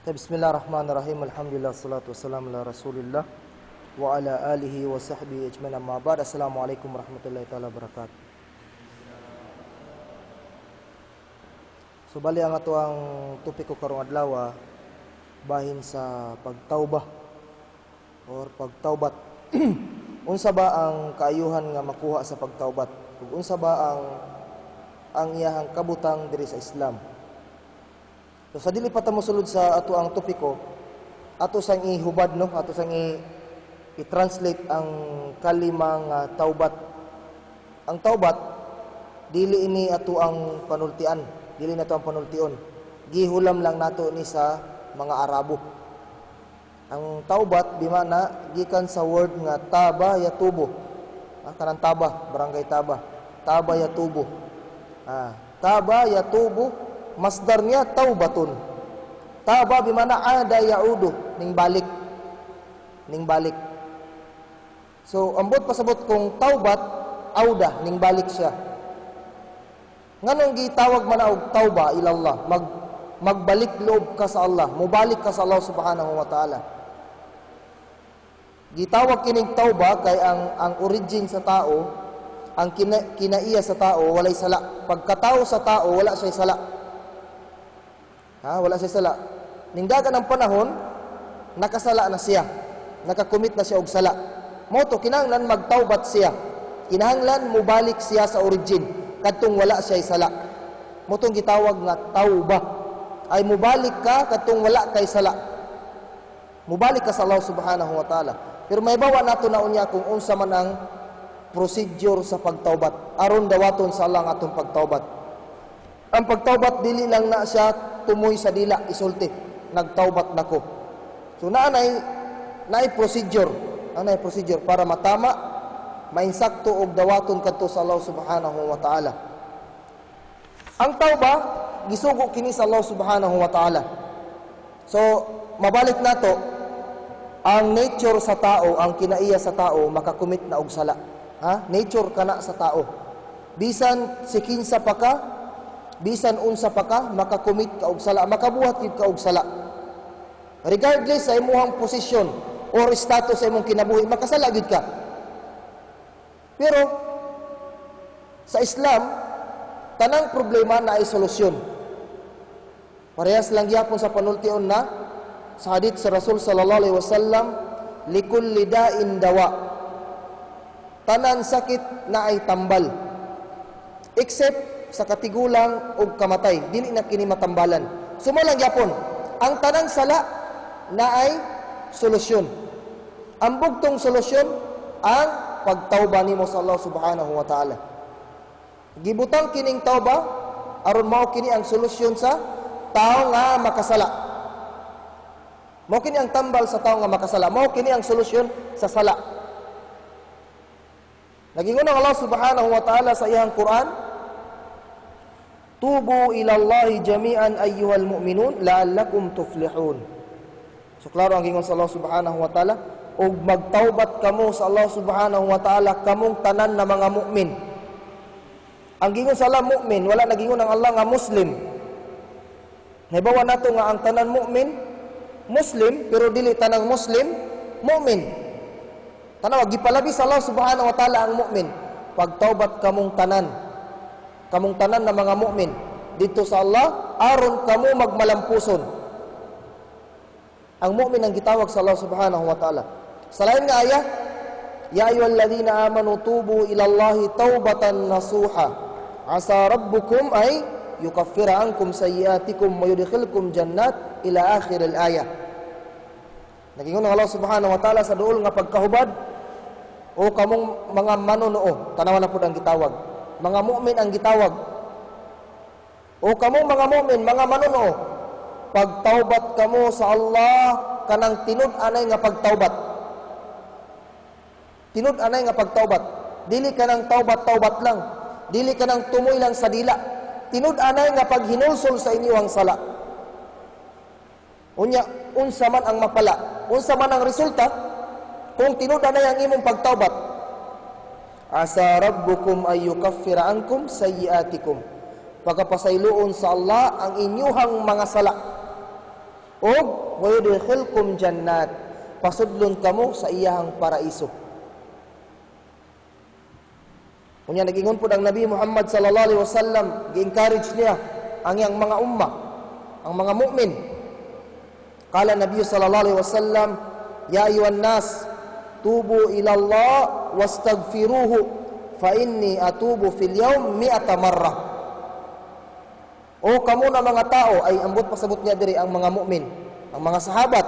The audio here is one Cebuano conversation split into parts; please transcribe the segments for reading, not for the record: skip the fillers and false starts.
Bismillahirrahmanirrahim. Alhamdulillah, salatu wassalamu ala Rasulillah wa ala alihi wa sahbihi ajma'in. Amma ba'd. Assalamualaikum warahmatullahi taala wabarakatuh. So bali ang ato ang topiko karong adlaw bahin sa pagtawba or pagtawbat. Unsa ba ang kaayuhan nga makuha sa pagtawbat? Ug unsa ba ang iyahang kabutang diri sa Islam? So sa dili pa ta mosulod sa ato ang topiko, ato sang ihubad, no, ato sang i-translate ang kalima nga taubat. Ang taubat dili ini ato ang panultian, dili nato ang panultion. Gihulam lang nato ni sa mga Arabo. Ang taubat bimana gikan sa word nga taba yatubo. Kanang taba, barangay Taba. Taba yatubo. Taba yatubo, masdar niya taubatun. Taba bimana ada yaudu, ning balik. Ning balik. So ambot pasabot kung taubat auda, ning balik siya. Nganong gitawag man og tauba ilallah, magbalik loob ka sa Allah, mobalik ka sa Allah subhanahu wa ta'ala. Gitawag kining tauba kay ang origin sa tao, ang kinaiya sa tao walay sala. Pagkatao sa tao wala siya sala. Ha, wala siya sala. Ning dagan ang panahon, nakasala na siya. Nakakomit na siya og sala. Mao to kinahanglan magtaubat siya. Kinahanglan mobalik siya sa origin kadtong wala siya sala. Mao tong gitawag nga tauba. Ay mobalik ka kadtong wala kay sala. Mobalik ka sa Allah subhanahu wa ta'ala. Pero may bawa nato na unya kung unsa man ang procedure sa pagtaubat aron dawaton sa Allah ang atong pagtaubat. Ang pagtaubat dili lang na siya tumoy sa dila isulti, nagtaubat nako. So naay procedure, naay procedure para matama, mainsakto og dawaton kadto sa Allah subhanahu wa ta'ala. Ang tauba gisugo kini sa Allah subhanahu wa ta'ala. So mabalik nato ang nature sa tao, ang kinaiya sa tao makakomit na og sala. Ha? Nature kana sa tao. Bisan si kinsa pa ka, bisan unsa pa ka, makakomit ka og sala, makabuhat gid ka og sala. Regardless sa imong posisyon or status sa imong kinabuhi, makasala gid ka. Pero sa Islam, tanang problema na ay solusyon. Parehas lang gyapon sa panultion na sa hadith sa Rasul sallallahu alaihi wasallam, likulli da'in dawa. Tanan sakit na ay tambal. Except sa katigulang ug kamatay, dili na kini matambalan. Sumo lang gyapon, ang tanang sala na ay solusyon. Ang bugtong solusyon ang pagtawba nimo sa Allah subhanahu wa ta'ala. Gibutang kining tawba aron mao kini ang solusyon sa tao nga makasala. Mao kini ang tambal sa tao nga makasala. Mao kini ang solusyon sa sala. Nagingon ang Allah subhanahu wa ta'ala sa iyang Quran, tubu ila Allahi jami'an ayyuhal mu'minun la'allakum tuflihun. So klaro ang gingon sa Allah subhanahu wa ta'ala, ug magtaubat kamo sa Allah subhanahu wa ta'ala kamong tanan na mga mu'min. Ang gingon sa Allah mu'min, wala nagingon ang Allah nga Muslim. Nahibawa nato nga ang tanan mu'min Muslim, pero dili tanang Muslim mu'min. Tanawa, gipalabi sa Allah subhanahu wa ta'ala ang mu'min. Pagtaubat kamong tanan na mga mu'min dito sa Allah, aron kamo magmalampuson. Ang mu'min ang gitawag sa Allah subhanahu wa ta'ala. Sa lain nga ayah, ya ayyuhalladhina amanu tubu ila Allahi taubatan nasuha. Asa rabbukum ay yukaffira ankum sayyiatikum wa yudkhilkum jannat ila akhir al-ayah. Nagingon ang Allah subhanahu wa ta'ala sa duol nga pagkahubad, o kamong mga manunuo, tanawa na pud ang gitawag. Mga mu'min ang gitawag. O kamong mga mu'min, mga manunuo, pagtaubat kamo sa Allah kanang tinud-anay nga pagtaubat. Tinud-anay nga pagtaubat. Dili kanang taubat-taubat lang. Dili kanang tumoy lang sa dila. Tinud-anay nga paghinulsol sa inyong sala. Unya, unsa man ang mapala, unsa man ang resulta kung tinud-anay ang imong pagtaubat. Asa rabbukum ay yukaffira ankum sayyiatikum. Pagkapasayloon sa Allah ang inyuhang mga sala. Og wa yudkhilkum jannat, pasudlon kamo sa iyahang paraiso. Unya nag-ingon pud ang Nabi Muhammad sallallahu alaihi wasallam, gi-encourage niya ang iyang mga umma, ang mga mu'min. Qala Nabi sallallahu alaihi wasallam, "Ya ayuhan nas, tubu ila Allah wastaghfiruhu fa inni atubu fil yawm mi'ata marrah." O kamo na mga tao, ay ambot pasabot niya diri ang mga mu'min, ang mga sahabat,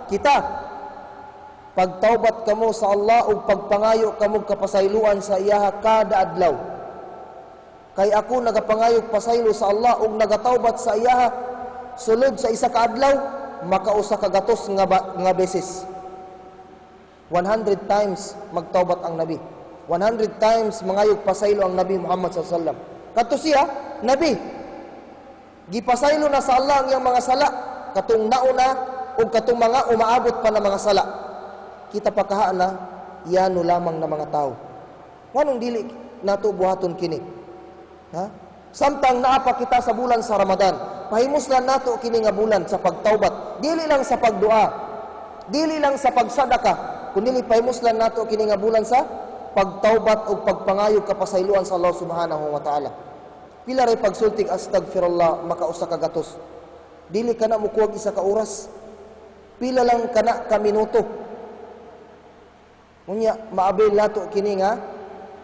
kita, pagtaubat kamo sa Allah ug pagpangayo kamo kapasayloan sa iyaha kada adlaw. Kay ako nagapangayo pasaylo sa Allah ug nagataubat sa iyaha sulod sa isa ka adlaw makausa ka gatos nga beses. 100 times magtaubat ang Nabi. 100 times mangayog pasaylo ang Nabi Muhammad sallallahu alaihi wasallam. Kadto siya, Nabi, gipasaylo na sa Allah ang iyang mga sala, katong nauna ug katong mga umaabot pa na mga sala. Kita pa kaha na yano lamang na mga tao. Nganong dili nato buhaton kini? Ha? Samtang naa pa kita sa bulan sa Ramadan, pahimuslan nato kini nga bulan sa pagtaubat, dili lang sa pagdua, dili lang sa pagsadaka, kundi pahimuslan nato kini nga bulan sa pagtaubat ug pagpangayog kapasayloan sa Allah subhanahu wa ta'ala. Pila ray pagsultig astagfirullah makausa ka gatos. Dili kana mokuwag isa ka oras. Pila lang kana ka minuto. Unya maabil nato kini nga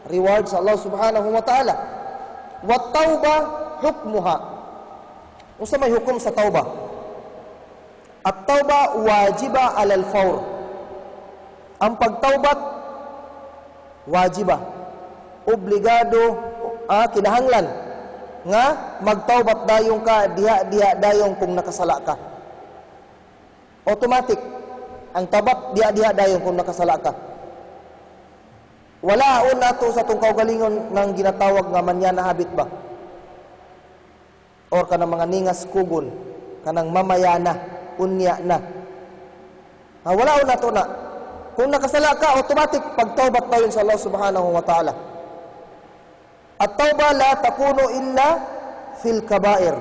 reward sa Allah subhanahu wa ta'ala. Wa tauba hukmuha. Unsa may hukom sa tauba? At-tauba wajiba alal fawr. Ang pagtaubat wajiba. Obligado, kinahanglan nga magtaubat dayong ka diha-diha dayong kung nakasala ka. Automatic ang taubat diha-diha dayong kung nakasala ka. Wala on nato sa atong kaugalingon ng ginatawag nga manyana habit ba? Or kanang mga ningas kugon, kanang mamaya na, unya na. Ha, wala on nato na. Kung nakasala ka, automatic pagtaubat tayo sa Allah subhanahu wa ta'ala. At tauba la takunu illa fil kabair.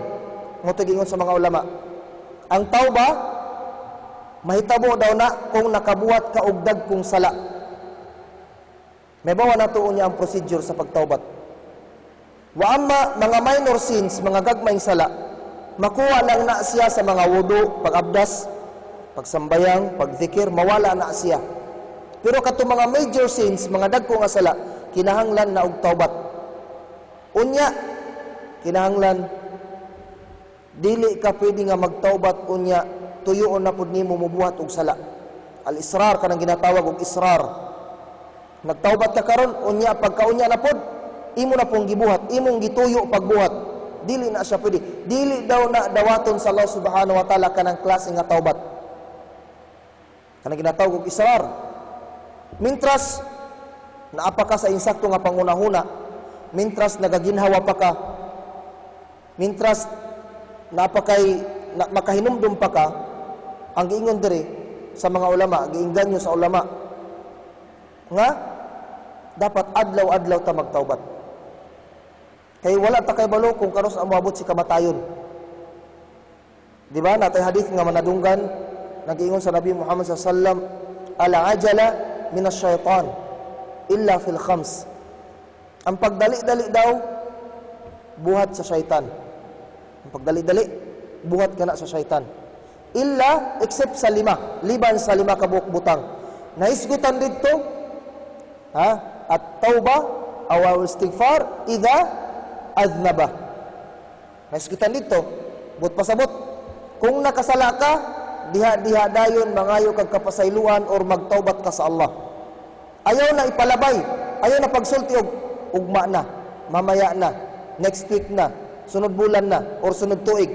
Mao gingon sa mga ulama. Ang tauba mahitabo daw na kung nakabuhat ka og dagkong sala. May bawa nato unya ang procedure sa pagtaubat. Wa amma mga minor sins, mga gagmayng sala, makuha lang na siya sa mga wudu, pag-abdas, pagsambayang, pagzikir, mawala na siya. Pero katong mga major sins, mga dagko nga sala, kinahanglan na og taubat. Unya, kinahanglan dili ka pwede nga magtaubat unya tuyoon na pud nimo mobuhat og sala. Al-israr kanang ginatawag og israr. Nagtaubat ka karon unya pagkaunya na pod imo na pong gibuhat, imong gituyo pagbuhat. Dili na siya pwede. Dili daw na dawaton sa Allah subhanahu wa ta'ala kanang klase nga taubat. Kanang ginatawag og israr. Mintras naapa ka sa insakto nga pangunahuna, mintras nagaginhawa pa ka, mintras naapa kay na, makahinumdum pa ka, ang giingon diri sa mga ulama, giingganyo sa ulama nga dapat adlaw-adlaw ta magtaubat. Kay wala ta kay balo kung kanus moabot si kamatayon. Di ba? Natay hadith nga manadunggan, nag-ingon sa Nabi Muhammad sallallahu alaihi wasallam, "Al-ajala min asyaitan illa fil khams." Ang pagdali-dali daw buhat sa syaitan. Ang pagdali-dali buhat kana sa syaitan. Illa, except sa lima, liban sa lima ka buok butang. Nahisgutan didto, ha? At-tauba aw istighfar idha adnaba. Nahisgutan didto, but pasabot kung nakasala ka, diha-diha dayon mangayo kag kapasayloan or magtaubat ka sa Allah. Ayaw na ipalabay, ayaw na pagsulti og ugma na, mamaya na, next week na, sunod bulan na, or sunod tuig.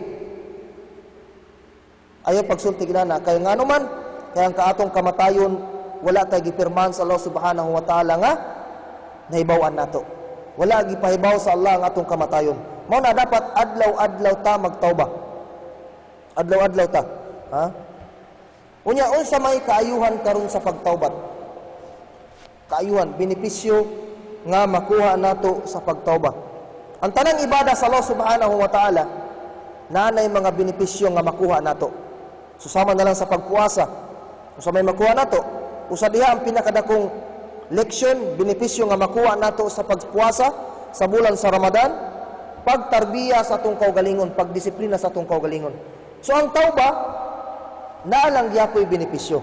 Ayaw pagsulti na kay ngano man, kay ang kaatong kamatayon wala tay gipirmahan sa Allah subhanahu wa ta'ala nga nahibaw-an nato. Wala gipahibaw sa Allah ang atong kamatayon. Mao na dapat adlaw-adlaw ta magtauba. Adlaw-adlaw ta. Ha? Unya, unsa may kaayuhan karon sa pagtaubat? Kaayuhan, benepisyo nga makuha nato sa pagtauba. Ang tanang ibada sa Allah subhanahu wa ta'ala, nanay mga benepisyo nga makuha nato. So sama na lang sa pagpuasa. Unsa may makuha nato? Usa diha ang pinakadakong leksyon, benepisyo nga makuha nato sa pagpuasa sa bulan sa Ramadan, pagtarbiya sa atong kaugalingon, pagdisiplina sa atong kaugalingon. So ang tauba, naa lang gyapoy benepisyo.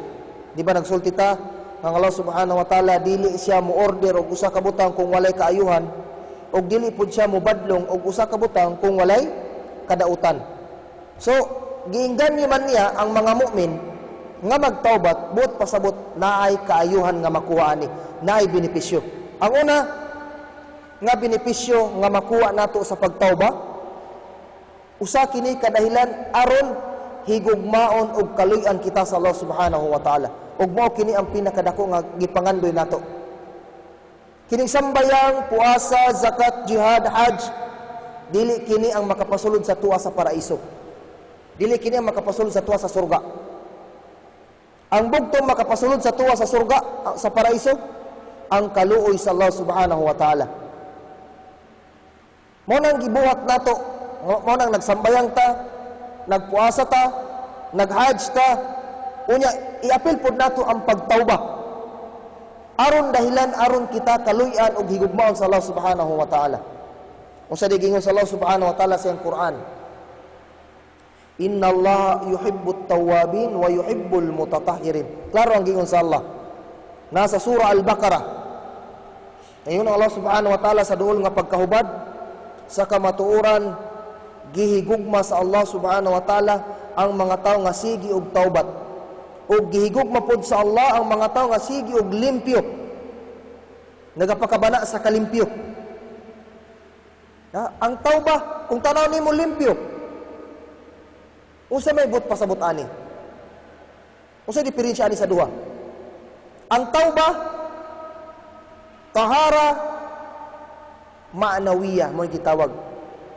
Di ba nagsulti ta ang Allah subhanahu wa ta'ala, dili siya mo order og usa ka butang kung walay kaayuhan, og dili pud siya mobadlong og usa ka butang kung walay kadautan. So giinggan man niya ang mga mukmin nga magtaubat, buot pasabot naay kaayuhan nga makuha ani, naay benepisyo. Ang una nga benepisyo nga makuha nato sa pagtauba, usa kini kadahilan aron higugmaon og kaluy-an kita sa Allah subhanahu wa ta'ala. Ug mao kini ang pinakadako nga gipangandoy nato. Kining sambayang, puasa, zakat, jihad, hajj, dili kini ang makapasulod sa tuwa sa paraiso. Dili kini ang makapasulod sa tuwa sa surga. Ang bugtong makapasulod sa tuwa sa surga, sa paraiso, ang kaluoy sa Allah subhanahu wa ta'ala. Mao nang gibuhat nato, mao nang nagsambayang ta, nagpuasa ta, nag-hajj ta, unya iapil pod nato ang pagtawba. Aron dahilan aron kita kaluy-an og higugmaon sa Allah subhanahu wa ta'ala. Unsa di gingon sa Allah subhanahu wa ta'ala sa iyang Quran? Inna Allah yuhibbut tawwabin wa yuhibbul mutatahhirin. Klaro ang gingon sa Allah. Nasa surah Al-Baqarah. Ngayon ang Allah subhanahu wa ta'ala sa duol nga pagkahubad sa kamatuoran, gihigugma sa Allah subhanahu wa ta'ala ang mga tao nga sige og taubat. Ug gihigugma pod sa Allah ang mga tao nga sige og limpyo. Nagapakabana sa kalimpyo. Ha? Ang tauba, kung tanaw nimo limpyo, unsa may buot pasabot ani? Unsa diferensya ani sa duha? Ang tauba, tahara ma'nawiya mo gitawag.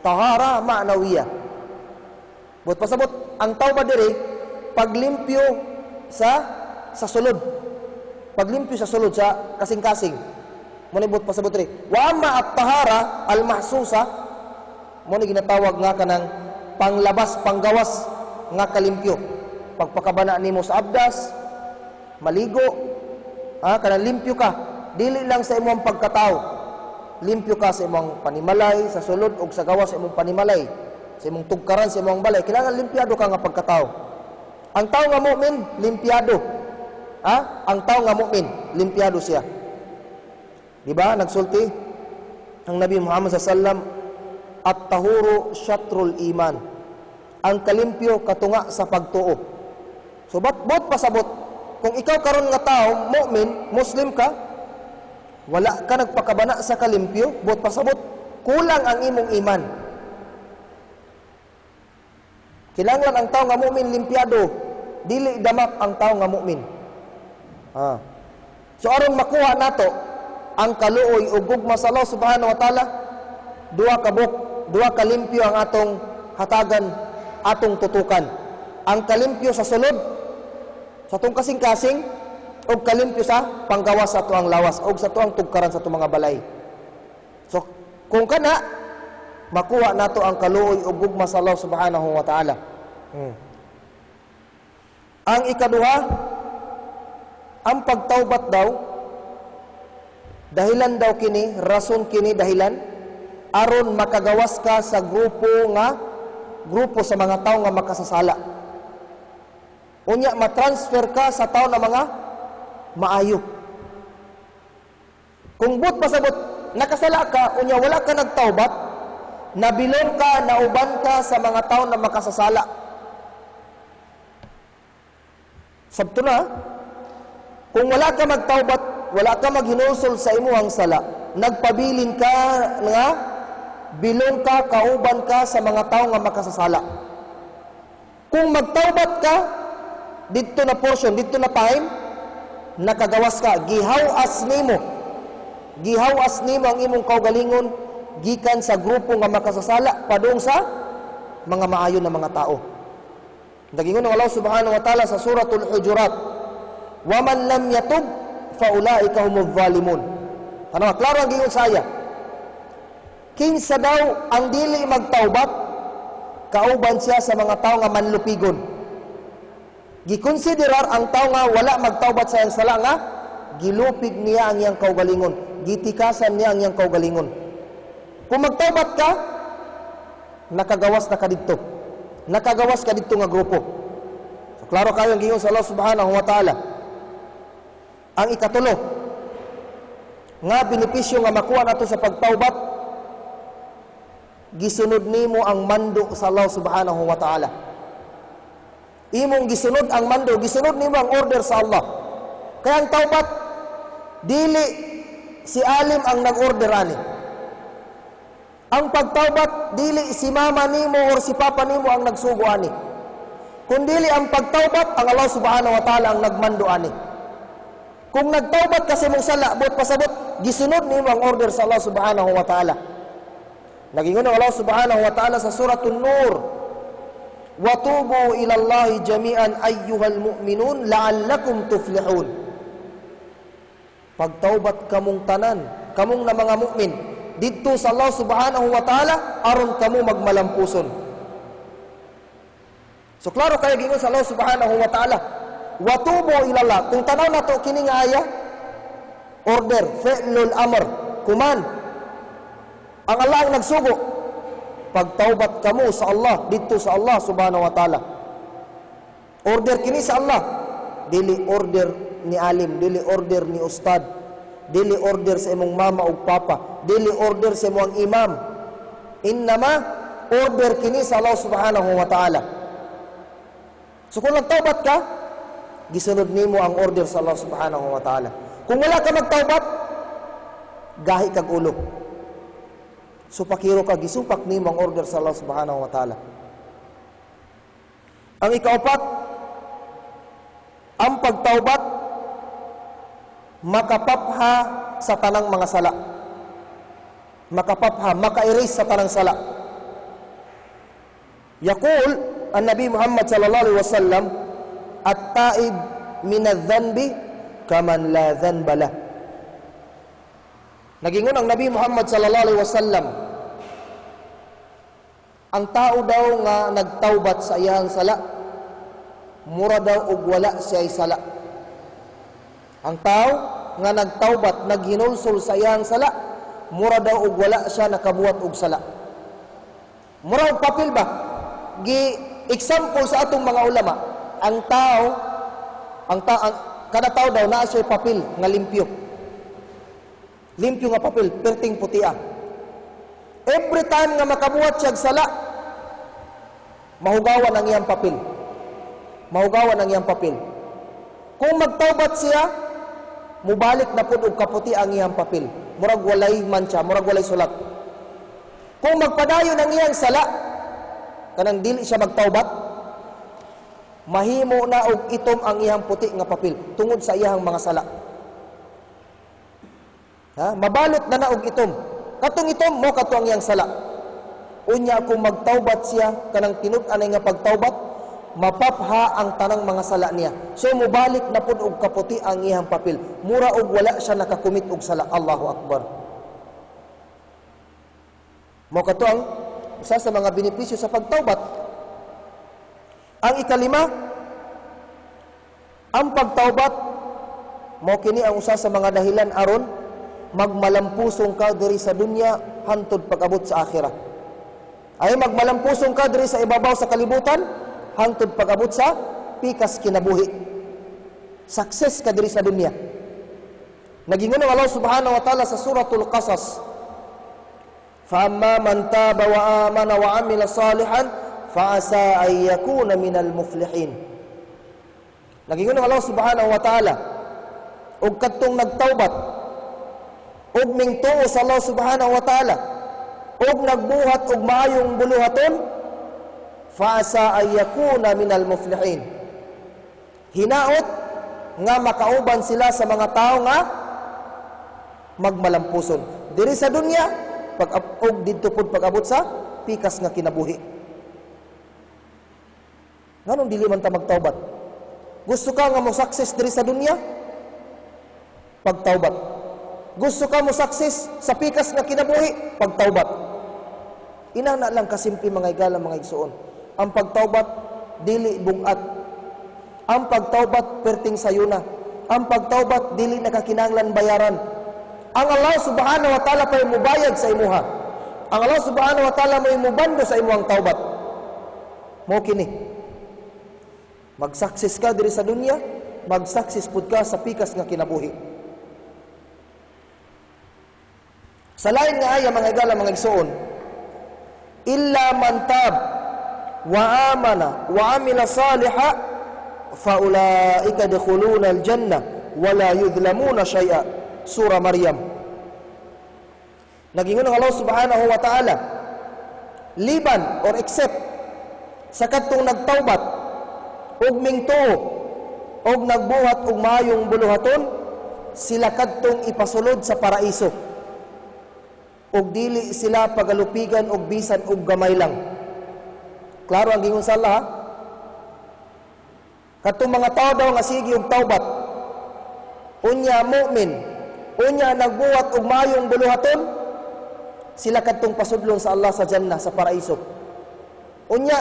Tahara ma'nawiya. Buot pasabot, ang tauba diri paglimpyo sa sulod. Paglimpyo sa sulod, sa kasing-kasing. Mo ni buot pasabot diri. Wa amma at-tahara al-mahsusa, mo ni ginatawag nga kanang panglabas, panggawas nga kalimpyo. Pagpakabana nimo sa abdas, maligo, ha, kanang limpyo ka. Dili lang sa imong pagkatao. Limpyo ka sa imong panimalay, sa sulod ug sa gawas sa imong panimalay, sa imong tugkaran, sa imong balay. Kailangan limpyado ka nga pagkatao. Ang tao nga mu'min, limpyado. Ha? Ang tao nga mu'min, limpyado siya. Di ba? Nagsulti ang Nabi Muhammad sallallahu alaihi wasallam, at-tahuru syatrul iman. Ang kalimpyo katunga sa pagtuo. So bat bot pasabot, kung ikaw karon nga tao, mu'min, Muslim ka, wala ka nagpakabana sa kalimpyo, buot pasabot kulang ang imong iman. Kinahanglan ang tao nga mu'min limpyado, dili damak ang tao nga mu'min. Ha. So aron makuha nato ang kaluoy ug gugma sa Allah subhanahu wa ta'ala, duha ka buk, duha ka limpyo ang atong hatagan, atong tutukan. Ang kalimpyo sa sulod, sa atong kasing-kasing, ug kalimpyo sa panggawas sa atuang lawas ug sa atuang tugkaran sa atong mga balay. So kung kana makuha nato ang kaluoy ug gugma sa Allah subhanahu wa ta'ala. Ang ikaduha, ang pagtaubat daw, dahilan daw kini, rason kini dahilan aron makagawas ka sa grupo sa mga tao nga makasasala. Unya matransfer ka sa tao na mga maayo. Kung buot pasabot nakasala ka, unya wala ka nagtaubat, nabilong ka, nauban ka sa mga tao na makasasala. Sabto na, kung wala ka magtaubat, wala ka maghinulsol sa imuhang sala, nagpabilin ka nga bilong ka, kauban ka sa mga tao nga makasasala. Kung magtaubat ka, dito na portion, dito na time, nakagawas ka, gihawas nimo. Gihawas nimo ang imong kaugalingon gikan sa grupo nga makasasala padung sa mga maayo na mga tao. Nagingon ang Allah subhanahu wa ta'ala sa suratul Hujurat, "Wa man lam yatub fa ulaika humuz zalimun." Ano, klaro ang gingon sa aya. Kinsa daw ang dili magtaubat, kauban siya sa mga tao nga manlupigon. Gikonsiderar ang tao nga wala magtaubat sa iyang sala nga gilupig niya ang iyang kaugalingon, gitikasan niya ang iyang kaugalingon. Kung magtaubat ka, nakagawas na ka didto. Nakagawas ka didto nga grupo. So, klaro kayo ang giingon sa Allah subhanahu wa ta'ala. Ang ikatulo nga benepisyo nga makuha nato sa pagtaubat, gisunod nimo ang mando sa Allah subhanahu wa ta'ala. Imong gisunod ang mando, gisunod nimo ang order sa Allah. Kaya ang taubat, dili si alim ang nag-order ani. Ang pagtaubat, dili si mama nimo or si papa nimo ang nagsugo ani. Kundili ang pagtaubat, ang Allah subhanahu wa ta'ala ang nagmando ani. Kung nagtaubat ka sa imong sala, buot pasabot, gisunod nimo ang order sa Allah subhanahu wa ta'ala. Nagingon ang Allah subhanahu wa ta'ala sa Suratul Nur, "Wa tubu ila Allahi jami'an ayyuhal mu'minun la'allakum tuflihun." Pagtaubat kamong tanan, kamong na mga mu'min, didto sa Allah subhanahu wa ta'ala aron kamo magmalampuson. So klaro kayo gingon sa Allah subhanahu wa ta'ala, "Wa tubu ila Allah." Kung tanaw nato kini nga aya, order, fi'lul amr, command. Ang Allah ang nagsugo. Pagtaubat kamo sa Allah, didto sa Allah subhanahu wa ta'ala. Order kini sa Allah. Dili order ni alim, dili order ni ustad, dili order sa imong mama ug papa, dili order sa imong imam. Innama order kini sa Allah subhanahu wa ta'ala. So kung nagtaubat ka, gisunod nimo ang order sa Allah subhanahu wa ta'ala. Kung wala ka magtaubat, gahi kag ulo. Supakiro ka, gisupak nimo ang order sa Allah subhanahu wa ta'ala. Ang ikaupat, ang pagtaubat makapapha sa tanang mga sala. Makapapha, maka-erase sa tanang sala. Yaqul ang Nabi Muhammad sallallahu alaihi wasallam, "At-taib min adh-dhanbi kaman la dhanba lah." Nagingon ang Nabi Muhammad sallallahu alaihi wasallam, ang tao daw nga nagtaubat sa iyang sala, mura daw og wala siya sala. Ang tao nga nagtaubat, naghinulsol sa iyang sala, mura daw og wala siya nakabuhat og sala. Mura og papel ba? Gi example sa atong mga ulama, ang tao ang ta ang kada tao daw naa siya papel nga limpyo. Limpyo nga papel, perting putia. Every time nga makabuhat siya og sala, mahugawan ang iyang papel. Mahugawan ang iyang papel. Kung magtaubat siya, mubalik na pud og kaputi ang iyang papel. Murag walay mancha, murag walay sulat. Kung magpadayon ang iyang sala, kanang dili siya magtaubat, mahimo na og itom ang iyang puti nga papel tungod sa iyang mga sala. Ha? Mabalot na na og itom. Katong itom mo kato ang iyang sala. Unya kung magtaubat siya kanang tinud-anay nga pagtaubat, mapapha ang tanang mga sala niya. So mubalik na pud og kaputi ang iyang papel. Mura og wala siya nakakumit og sala. Allahu akbar. Mo kato ang usa sa mga benepisyo sa pagtaubat. Ang ikalima, ang pagtaubat mo kini ang usa sa mga dahilan aron magmalampusong ka diri sa dunya hantod pag-abot sa akhirah. Ay magmalampusong ka diri sa ibabaw sa kalibutan hangtod pag-abot sa pikas kinabuhi. Success ka diri sa dunya. Nagingon ang Allah subhanahu wa ta'ala sa Suratul Qasas, "Fa amma man taba wa amana wa amila salihan fa asa ay yakuna minal muflihin." Nagingon ang Allah subhanahu wa ta'ala, og kadtong nagtaubat og mingtuo sa Allah subhanahu wa ta'ala og nagbuhat og maayong buluhaton, fa asa ay yakuna minal muflihin. Hinaot nga makauban sila sa mga tao nga magmalampuson diri sa dunya pag og didto pud pag-abot sa pikas nga kinabuhi. Nganong dili man ta magtaubat? Gusto ka nga mo success diri sa dunya? Pagtaubat. Gusto ka mo success sa pikas nga kinabuhi? Pagtaubat. Inana lang kasimple, mga igala, mga igsuon. Ang pagtaubat dili bugat. Ang pagtaubat perting sayuna. Ang pagtaubat dili nakakinahanglan bayaran. Ang Allah subhanahu wa ta'ala pa'y mubayad sa imuha. Ang Allah subhanahu wa ta'ala mo'y mubando sa imuhang taubat. Mo kini. Mag-success ka diri sa dunya, mag-success pud ka sa pikas nga kinabuhi. Sa lain nga aya, mga higala, mga igsoon, illa man tab wa amana wa amila saliha fa ulaika yadkhuluna al-jannah wa la yudhlamuna shay'a. Surah Maryam. Nagingon ang Allah subhanahu wa ta'ala, liban or except sa kadtong nagtaubat ug mingtuo og nagbuhat og maayong buluhaton, sila kadtong ipasulod sa paraiso ug dili sila pagalupigan og bisan og gamay lang. Klaro ang gingon sa Allah, ha? Kadtong mga tao daw nga sige og taubat, unya mu'min, unya nagbuhat og maayong buluhaton, sila kadtong pasudlon sa Allah sa jannah, sa paraiso. Unya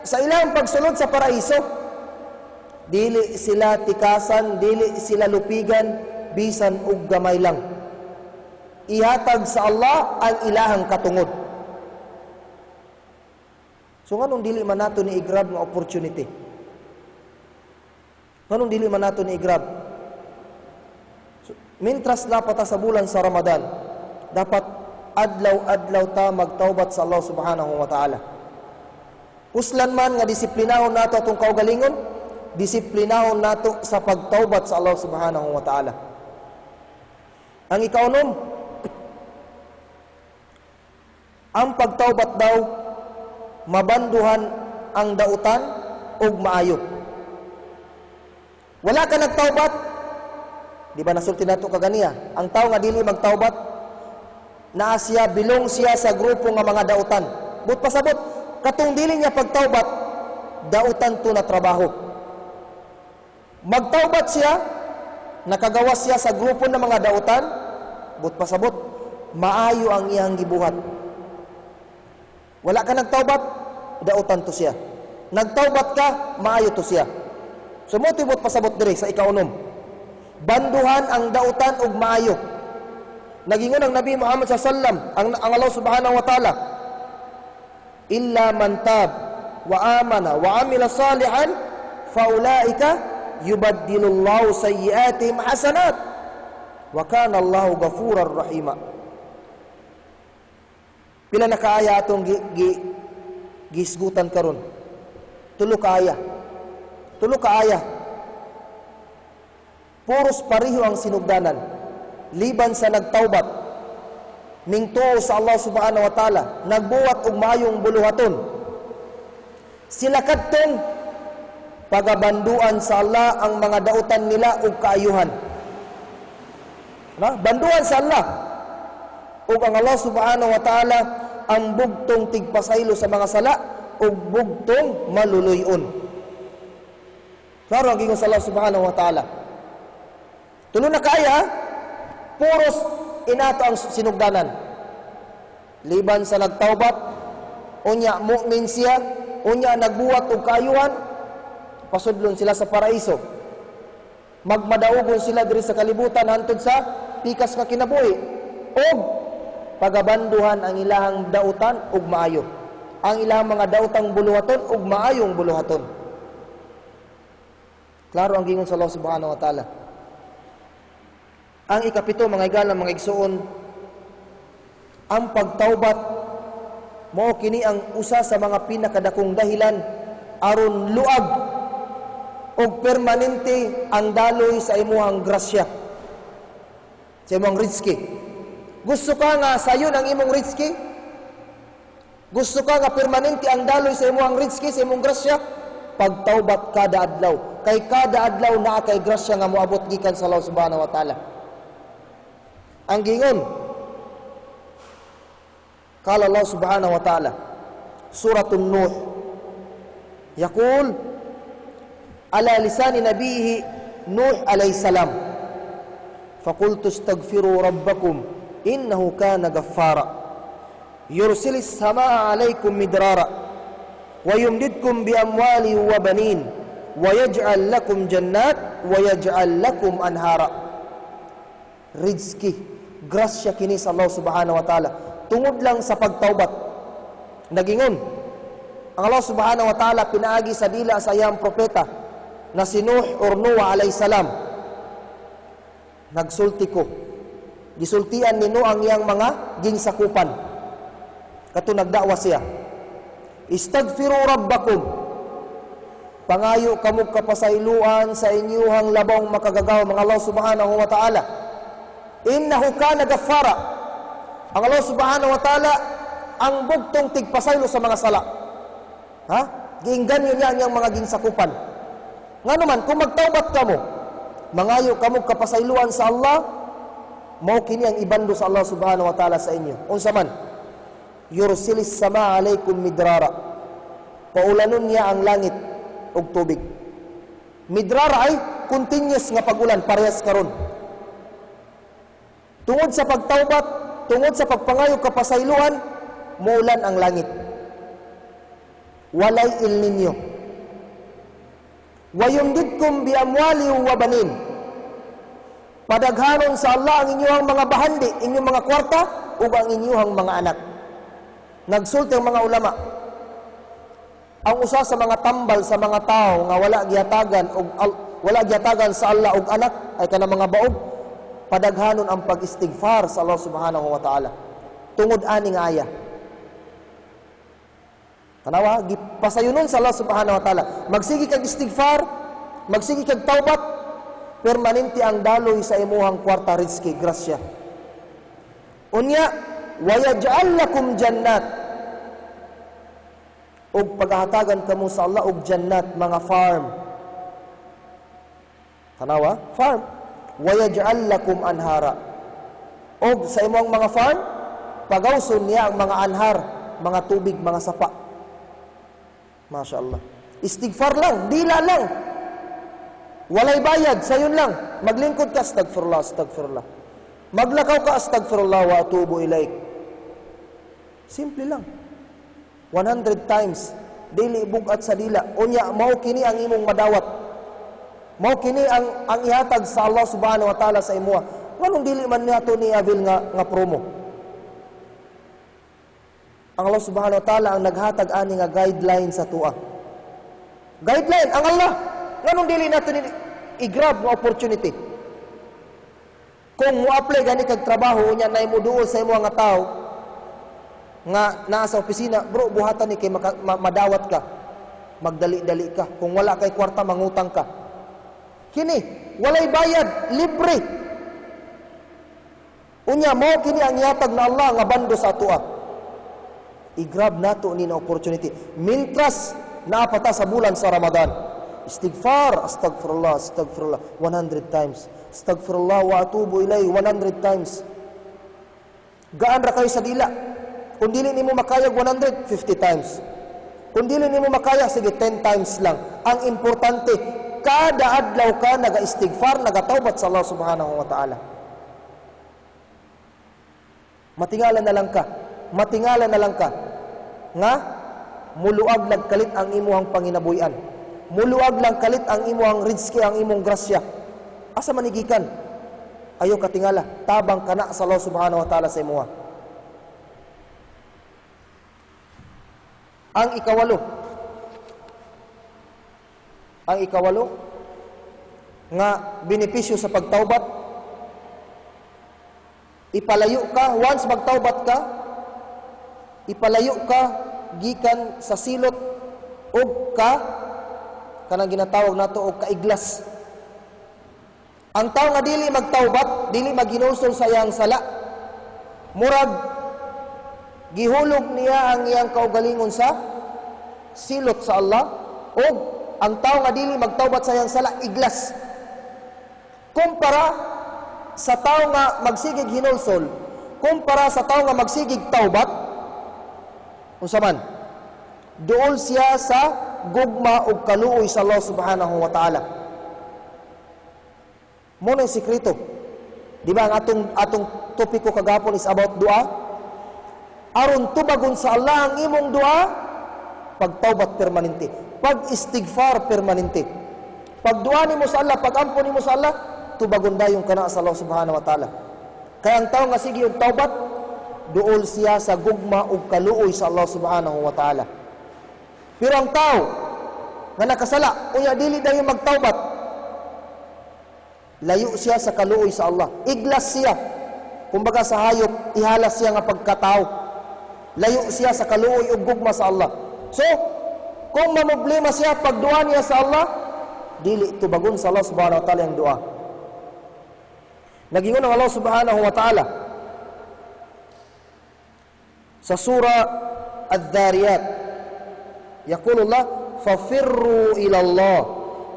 sa ilang pagsulod sa paraiso, dili sila tikasan, dili sila lupigan bisan og gamay lang. Ihatag sa Allah ang ilahang katungod. So nganong dili man nato ni i-grab nga opportunity? Nganong dili man nato ni i-grab? So, mintras na pa ta sa bulan sa Ramadan, dapat adlaw-adlaw ta magtaubat sa Allah subhanahu wa ta'ala. Puslan man nga disiplinahon nato atong kaugalingon, disiplinahon nato sa pagtaubat sa Allah subhanahu wa ta'ala. Ang ikaunom, ang pagtaubat daw mabanduhan ang dautan ug maayo. Wala ka nagtaubat, di ba nasulti nato kaganiya, ang tao nga dili magtaubat, naa siya, bilong siya sa grupo nga mga dautan. But pasabot, katong dili niya pagtaubat, dautan to na trabaho. Magtaubat siya, nakagawas siya sa grupo ng mga dautan, but pasabot, maayo ang iyang gibuhat. Wala ka nagtaubat, dautan to siya. Nagtaubat ka, maayo to siya. So mo tibot pasabot diri sa ikaunom. Banduhan ang dautan og maayo. Nagingon ang Nabi Muhammad sallallahu alaihi wasallam, ang Allah subhanahu wa ta'ala, illa man tab wa amana wa amila salihan faulaika yubaddilullahu sayyiatihim hasanat wa kana Allahu ghafurar rahima. Pila na kaaya atong gisgutan karon? Tulo kaaya. Tulo kaaya. Puros pareho ang sinugdanan. Liban sa nagtaubat, mingtuo sa Allah subhanahu wa ta'ala, nagbuhat og maayong buluhaton, sila kadtong pagabanduan sa Allah ang mga dautan nila og kaayuhan. Na? Banduan sa Allah. Ug ang Allah subhanahu wa ta'ala ang bugtong tigpasaylo sa mga sala ug bugtong maluluyon. Klaro ang gingon sa Allah subhanahu wa ta'ala. Tulo na kaya, puros inato ang sinugdanan. Liban sa nagtaubat, unya mu'min siya, unya nagbuhat og kaayuhan, pasudlon sila sa paraiso. Magmadaugon sila diri sa kalibutan hantod sa pikas nga kinabuhi. Og pagabanduhan ang ilahang dautan ug maayo. Ang ilahang mga dautang buluhaton ug maayong buluhaton. Klaro ang gingon sa Allah subhanahu wa ta'ala. Ang ikapito, mga higala, mga igsuon, ang pagtaubat mao kini ang usa sa mga pinakadakong dahilan aron luag og permanente ang daloy sa imuhang grasya, sa imong rizki. Gusto ka nga sayon ang imong rizki? Gusto ka nga permanente ang daloy sa imong rizki, sa imong grasya? Pagtaubat kada adlaw. Kay kada adlaw naa kay grasya nga moabot gikan sa Allah subhanahu wa ta'ala. Ang gingon, kala Allah subhanahu wa ta'ala, Suratul Nuh, yaqul ala lisani nabihi Nuh alayhi salam, faqultu astaghfiru rabbakum innahu kana ghaffara yursilis samaa alaykum midrara wa yumdidkum bi amwali wa banin Wa yaj'al lakum jannat wa yaj'al lakum anhara. Rizki, grasya kini sa Allah subhanahu wa ta'ala. Tungod lang sa pagtaubat. Nagingon ang Allah subhanahu wa ta'ala pinaagi sa dila sa iyang propeta na si Nuh or Noah alayhi salam. Nagsulti ko. Gisultian ni Noah ang iyang mga gingsakupan. Kato nagdawa siya. Istagfiru rabbakum. Pangayo kamo kapasayloan sa inyuhang labong makagagaw mga Allah subhanahu wa ta'ala. Innahu kana gaffara. Ang Allah subhanahu wa ta'ala ang bugtong tigpasaylo sa mga sala. Ha? Giingganyo niya ang iyang mga ginsakupan. Nga naman, kung magtaubat kamo, mangayo kamo kapasayloan sa Allah, mao kini ang ibando sa Allah subhanahu wa ta'ala sa inyo. Unsa man? Yursilis sama alaikum midrara. Paulanon niya ang langit og tubig. Midrara ay continuous nga pagulan, parehas karon. Tungod sa pagtaubat, tungod sa pagpangayo kapasayloan, muulan ang langit. Walay El Niño. Wayumdidkum bi amwali wa banin. Padaghanon sa Allah ang inyong mga bahandi, inyong mga kwarta ug ang inyong mga anak. Nagsulti ang mga ulama, ang usa sa mga tambal sa mga tao nga wala gihatagan og wala gihatagan sa Allah og anak ay kanang mga baog, padaghanon ang pag-istighfar sa Allah subhanahu wa ta'ala. Tungod ani nga aya. Tanawa, gipasayunon sa Allah subhanahu wa ta'ala. Magsige kag istighfar, magsige kag taubat, permanente ang daloy sa imuhang kwarta, rizki, grasya. Unya, wayaj'al lakum jannat. Og paghatagan kamo sa Allah og jannat, mga farm. Tanawa, farm. Wayaj'al lakum anhara. Og sa imong mga farm, pagawson niya ang mga anhar, mga tubig, mga sapa. Masya Allah. Istighfar lang, dila lang. Walay bayad, sayon lang. Maglingkod ka, astagfirullah, astagfirullah. Maglakaw ka, astagfirullah wa atubu ilaik. Simple lang. 100 times. Dili bugat sa dila. Unya, mao kini ang imong madawat. Mao kini ang ihatag sa Allah subhanahu wa ta'ala sa imuha. Nganong dili man niya to ni avail nga promo? Ang Allah subhanahu wa ta'ala ang naghatag ani nga guideline sa tuwa. Guideline ang Allah. Nganong dili nato ni i-grab nga opportunity? Kung mo-apply gani kag trabaho unya nay mo duol sa imo nga tawo nga naa sa opisina, bro, buhatan ni kay madawat ka. Magdali-dali ka. Kung wala kay kwarta, mangutang ka. Kini, walay bayad, libre. Unya mao kini ang ihatag na Allah nga bando sa atoa. I-grab nato ni na opportunity. Mintras naapata sa bulan sa Ramadan. Istighfar, astagfirullah, astagfirullah, 100 times. Astagfirullah wa atubu ilay, 100 times. Gaan ra kayo sa dila. Kung dili nimo makayag 100, 50 times. Kung dili nimo makaya, sige, 10 times lang. Ang importante, kada adlaw ka naga-istighfar, nagataubat sa Allah subhanahu wa ta'ala. Matingala na lang ka. Matingala na lang ka nga muluag lang kalit ang imuhang panginabuhian. Muluag lang kalit ang imuhang rizki, ang imong grasya. Asa manigikan? Ayaw katingala, tabang kana sa Allah subhanahu wa ta'ala sa imuha. Ang ikawalo nga benepisyo sa pagtaubat, ipalayo ka, once magtaubat ka, ipalayo ka gikan sa silot og ka kanang ginatawag nato og kaiglas. Ang tawo nga dili magtaubat, dili maghinulsol sa iyang sala, murag gihulog niya ang iyang kaugalingon sa silot sa Allah, og ang tawo nga dili magtaubat sa iyang sala, iglas. Kumpara sa tawo nga magsigig hinulsol, kumpara sa tawo nga magsigig taubat, unsa man, duol siya sa gugma ug kaluoy sa Allah subhanahu wa ta'ala. Mo na yung sikreto. Di ba ang atong topiko kagapon is about dua? Aron tubagon sa Allah ang imong dua, pagtaubat permanente. Pag istighfar permanente. Pagduha nimo sa Allah, pagampo nimo sa Allah, tubagon dayon kana sa Allah subhanahu wa ta'ala. Kaya ang tao nga sige og taubat, duol siya sa gugma ug kaluoy sa Allah subhanahu wa ta'ala. Pero ang tao nga nakasala, unya dili dayon magtaubat, layo siya sa kaluoy sa Allah. Iglas siya. Kumbaga sa hayop, ihalas siya nga pagkatao. Layo siya sa kaluoy ug gugma sa Allah. So, kung mamroblema siya, pagduha niya sa Allah, dili tubagon sa Allah subhanahu wa ta'ala ang dua. Nagingon ang Allah subhanahu wa ta'ala sa Surah Adh-Dhariyat. Yaqulu Allah, "Fafirru ila Allah,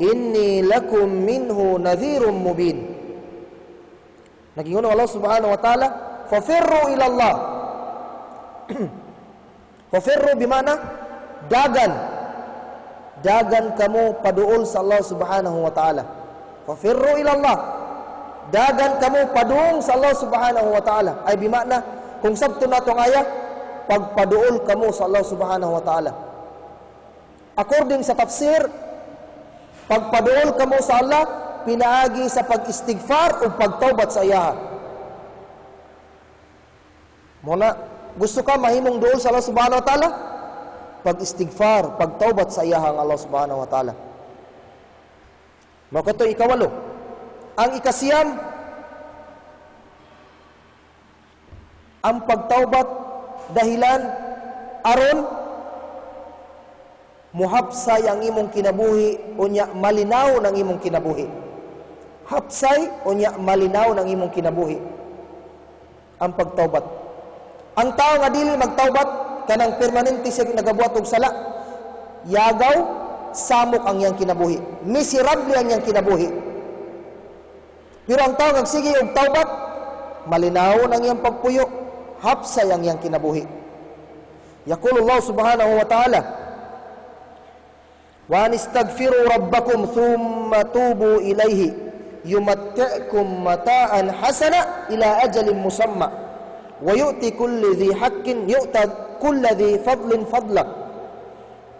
inni lakum minhu nadhirun mubin." Nagingon ang Allah subhanahu wa ta'ala, "Fafirru ila Allah." Fafirru bimana dagan. Dagan kamo paduol sa Allah subhanahu wa ta'ala. Fafirru ila Allah. Dagan kamo padung sa Allah subhanahu wa ta'ala. Ay bimakna, kung sabto na itong ayat, pagpaduol kamo sa Allah subhanahu wa ta'ala. According sa tafsir, pagpaduol kamo sa Allah, pinaagi sa pag-istighfar o pagtaubat sa iyaha. Muna, gusto ka mahimong duol sa Allah subhanahu wa ta'ala? Pag-istighfar, pagtaubat sa iyaha ang Allah subhanahu wa ta'ala. Mao kato ikawalo. Ang ikasiyam, ang pagtaubat dahilan aron muhapsay ang imong kinabuhi unya malinaw ng imong kinabuhi. Hapsay unya malinaw ng imong kinabuhi. Ang pagtaubat. Ang tao nga dili magtaubat, kanang permanente siya nagabuhat og sala, yagaw, samok ang iyang kinabuhi. Miserable ang iyang kinabuhi. Pero ang tao nga sige og taubat, malinaw ang iyang pagpuyo, hapsay ang iyang kinabuhi. Yaqulu Allah subhanahu wa ta'ala, "Wa anistaghfiru rabbakum thumma tubu ilayhi yumatti'kum mata'an hasana ila ajalin musamma wa yu'ti kulli dhi haqqin yu'ta kulli dhi fadlin fadla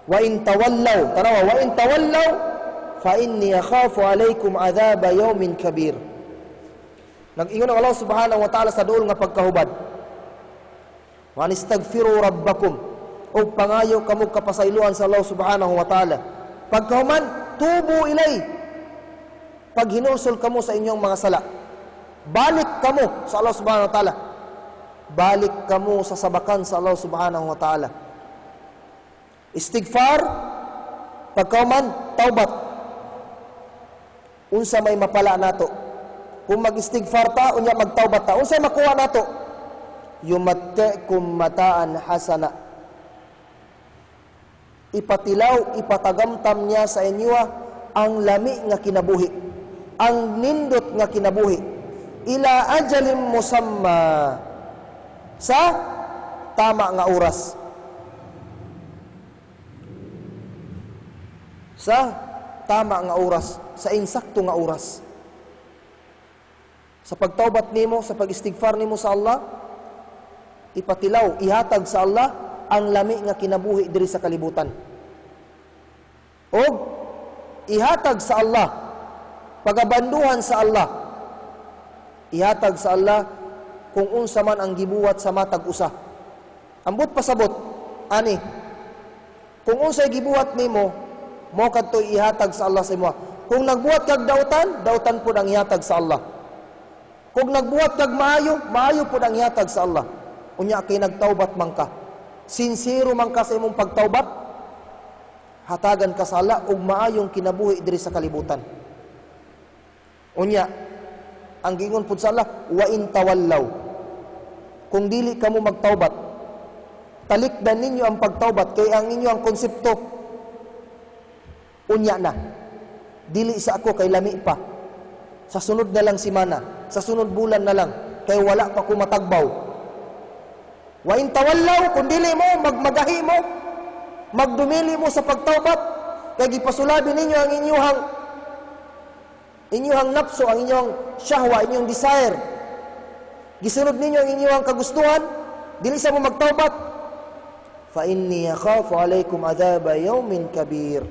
wa in tawallaw," tanawa, "wa in tawallaw fa inni akhafu alaykum adhaba yawmin kabir." Nag-ingon ang Allah subhanahu wa ta'ala sa duol nga pagkahubad, "Wa anistaghfiru rabbakum," ug pangayo kamo kapasayloan sa Allah subhanahu wa ta'ala. Pagkahuman, tubu ilay, paghinulsol kamo sa inyong mga sala. Balik kamo sa Allah subhanahu wa ta'ala. Balik kamo sa sabakan sa Allah subhanahu wa ta'ala. Istighfar, pagkahuman, taubat. Unsa may mapala nato? Kung mag-istighfar ta, unya magtaubat ta, unsa makuha nato? Yumatti'kum mataan hasana. Ipatilaw, ipatagamtam niya sa inyo ang lami nga kinabuhi, ang nindot nga kinabuhi, ila ajalin musamma, sa tama nga oras. Sa tama nga oras, sa insakto nga oras. Sa pagtaubat nimo, sa pag-istighfar nimo sa Allah, ipatilaw, ihatag sa Allah ang lami nga kinabuhi diri sa kalibutan. Og ihatag sa Allah, pagabanduhan sa Allah, ihatag sa Allah kung unsa man ang gibuhat sa matag usa. Ambot pasabot ani, kung unsay gibuhat nimo, mo kadto ihatag sa Allah sa imo. Kung nagbuhat kag dautan, dautan pud ang ihatag sa Allah. Kung nagbuhat kag maayo, maayo pud ang ihatag sa Allah. Unya kay nagtaubat man ka, sincero man ka sa imong pagtaubat, hatagan ka sa Allah og maayong kinabuhi diri sa kalibutan. Unya ang giingon pud sa Allah, wa in tawallaw, kung dili kamo magtaubat, talikdan ninyo ang pagtaubat kay ang inyo ang konsepto unya na, dili sa ako kay lami pa, sa sunod na lang simana, sa sunod bulan na lang, kay wala pa ko matagbaw. Wa in tawallaw, kung dili mo magmagahi mo, magdumili mo sa pagtaubat, kay gipasulabi ninyo ang inyong nafso, ang inyong syahwa, inyong desire. Gisunod ninyo ang inyong kagustuhan, dili sa mo magtaubat. Fa inni akhafu alaykum adhaba yawmin kabir.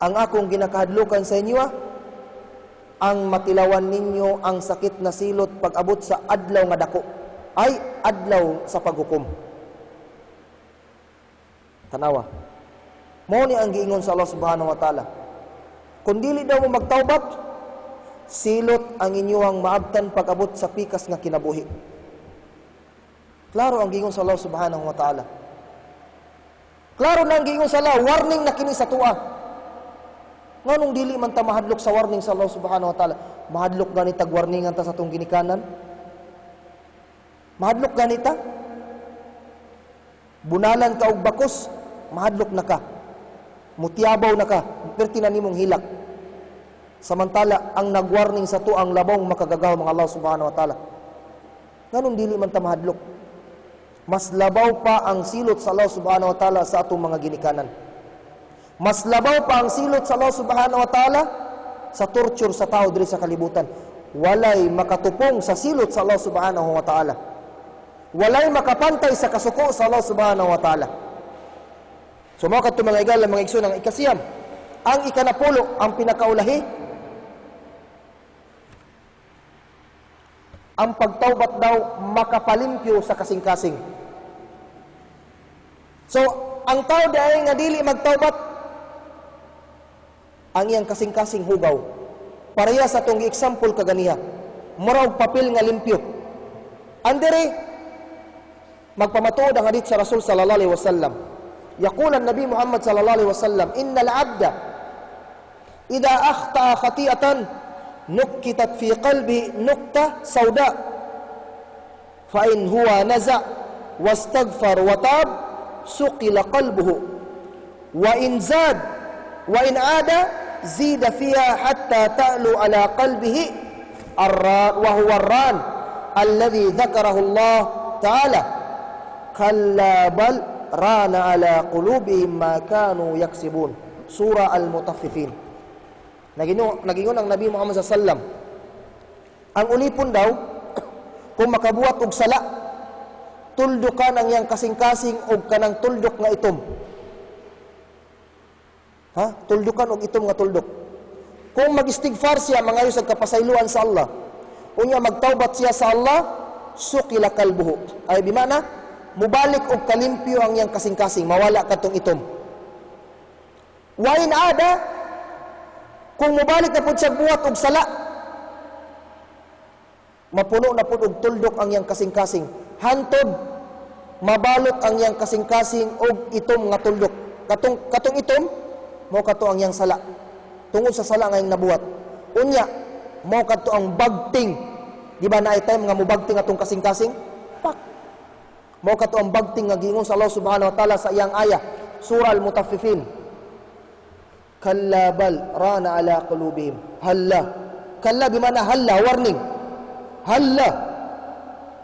Ang akong ginakahadlukan sa inyo, ang matilawan ninyo ang sakit na silot pag-abot sa adlaw nga dako, ay adlaw sa paghukom. Tanawa. Mao ni ang giingon sa Allah subhanahu wa ta'ala. Kung dili daw mo magtaubat, silot ang inyong maabtan pag-abot sa pikas nga kinabuhi. Klaro ang giingon sa Allah subhanahu wa ta'ala. Klaro na ang giingon sa Allah, warning na kini sa atoa. Nganong dili man ta mahadlok sa warning sa Allah subhanahu wa ta'ala? Mahadlok gani tag warningan ta sa atong ginikanan? Mahadlok gani ta? Bunalan ka og bakos, mahadlok na ka. Mutiyabaw na ka, perti na nimong hilak. Samantala, ang nagwarning sa atoang labong makagagahom ang Allah subhanahu wa ta'ala. Nganong dili man ta mahadlok? Mas labaw pa ang silot sa Allah subhanahu wa ta'ala sa atong mga ginikanan. Mas labaw pa ang silot sa Allah subhanahu wa ta'ala sa torture sa tao diri sa kalibutan. Walay makatupong sa silot sa Allah subhanahu wa ta'ala. Walay makapantay sa kasuko sa Allah subhanahu wa ta'ala. So mga kadto, mga igala, mga igsoon, ang ikasiyam. Ang ikanapulo, ang pinakaulahi, ang pagtaubat daw makapalimpyo sa kasing-kasing. So, ang tao diay nga dili magtaubat, ang iyang kasing-kasing hugaw. Pareha sa atong example kaganiha. Mura og papel nga limpyo. Andere, magpamatuod ang hadith sa Rasul sallallahu alaihi wasallam. Yaqul an-Nabi Muhammad sallallahu alaihi wasallam, "Innal 'abda idha akhta'a khati'atan nukkitat fi qalbi nukta sauda fa in huwa naza wastaghfar wa tab suqila qalbuhu wa in zad wa in ada zida fiha hatta ta'lu ala qalbihi arran wa huwa arran alladhi dhakarahu Allah ta'ala kalla bal rana ala qulubihim ma kanu yaksibun." Surah Al-Mutaffifin. Nagingon ang Nabi Muhammad sallallahu alaihi wasallam, ang ulipon daw kung makabuhat og sala, tuldukan ang iyang kasing-kasing og kanang tuldok nga itom. Ha? Tuldukan og itom nga tuldok. Kung mag-istighfar siya, mangayo sa kapasayloan sa Allah, unya magtaubat siya sa Allah, sukila kalbuhu. Ay bimana, mubalik og kalimpyo ang iyang kasing-kasing, mawala katong itom. Wa in ada, kung mubalik na pud siya buhat og sala, mapuno na pud og tuldok ang iyang kasing-kasing. Hantod mabalot ang iyang kasing-kasing og itom nga tuldok. Katong itom, mao kato ang iyang sala. Tungod sa sala nga iyang nabuhat. Unya, mao kadto ang bagting. Di ba naay time nga mubagting atong kasing-kasing? Pak. Mao kadto ang bagting nga giingon sa Allah subhanahu wa ta'ala sa iyang aya, Surah Al-Mutaffifin. Kalla bal rana ala qulubihim. Halla. Kalla bimana halla, warning. Halla.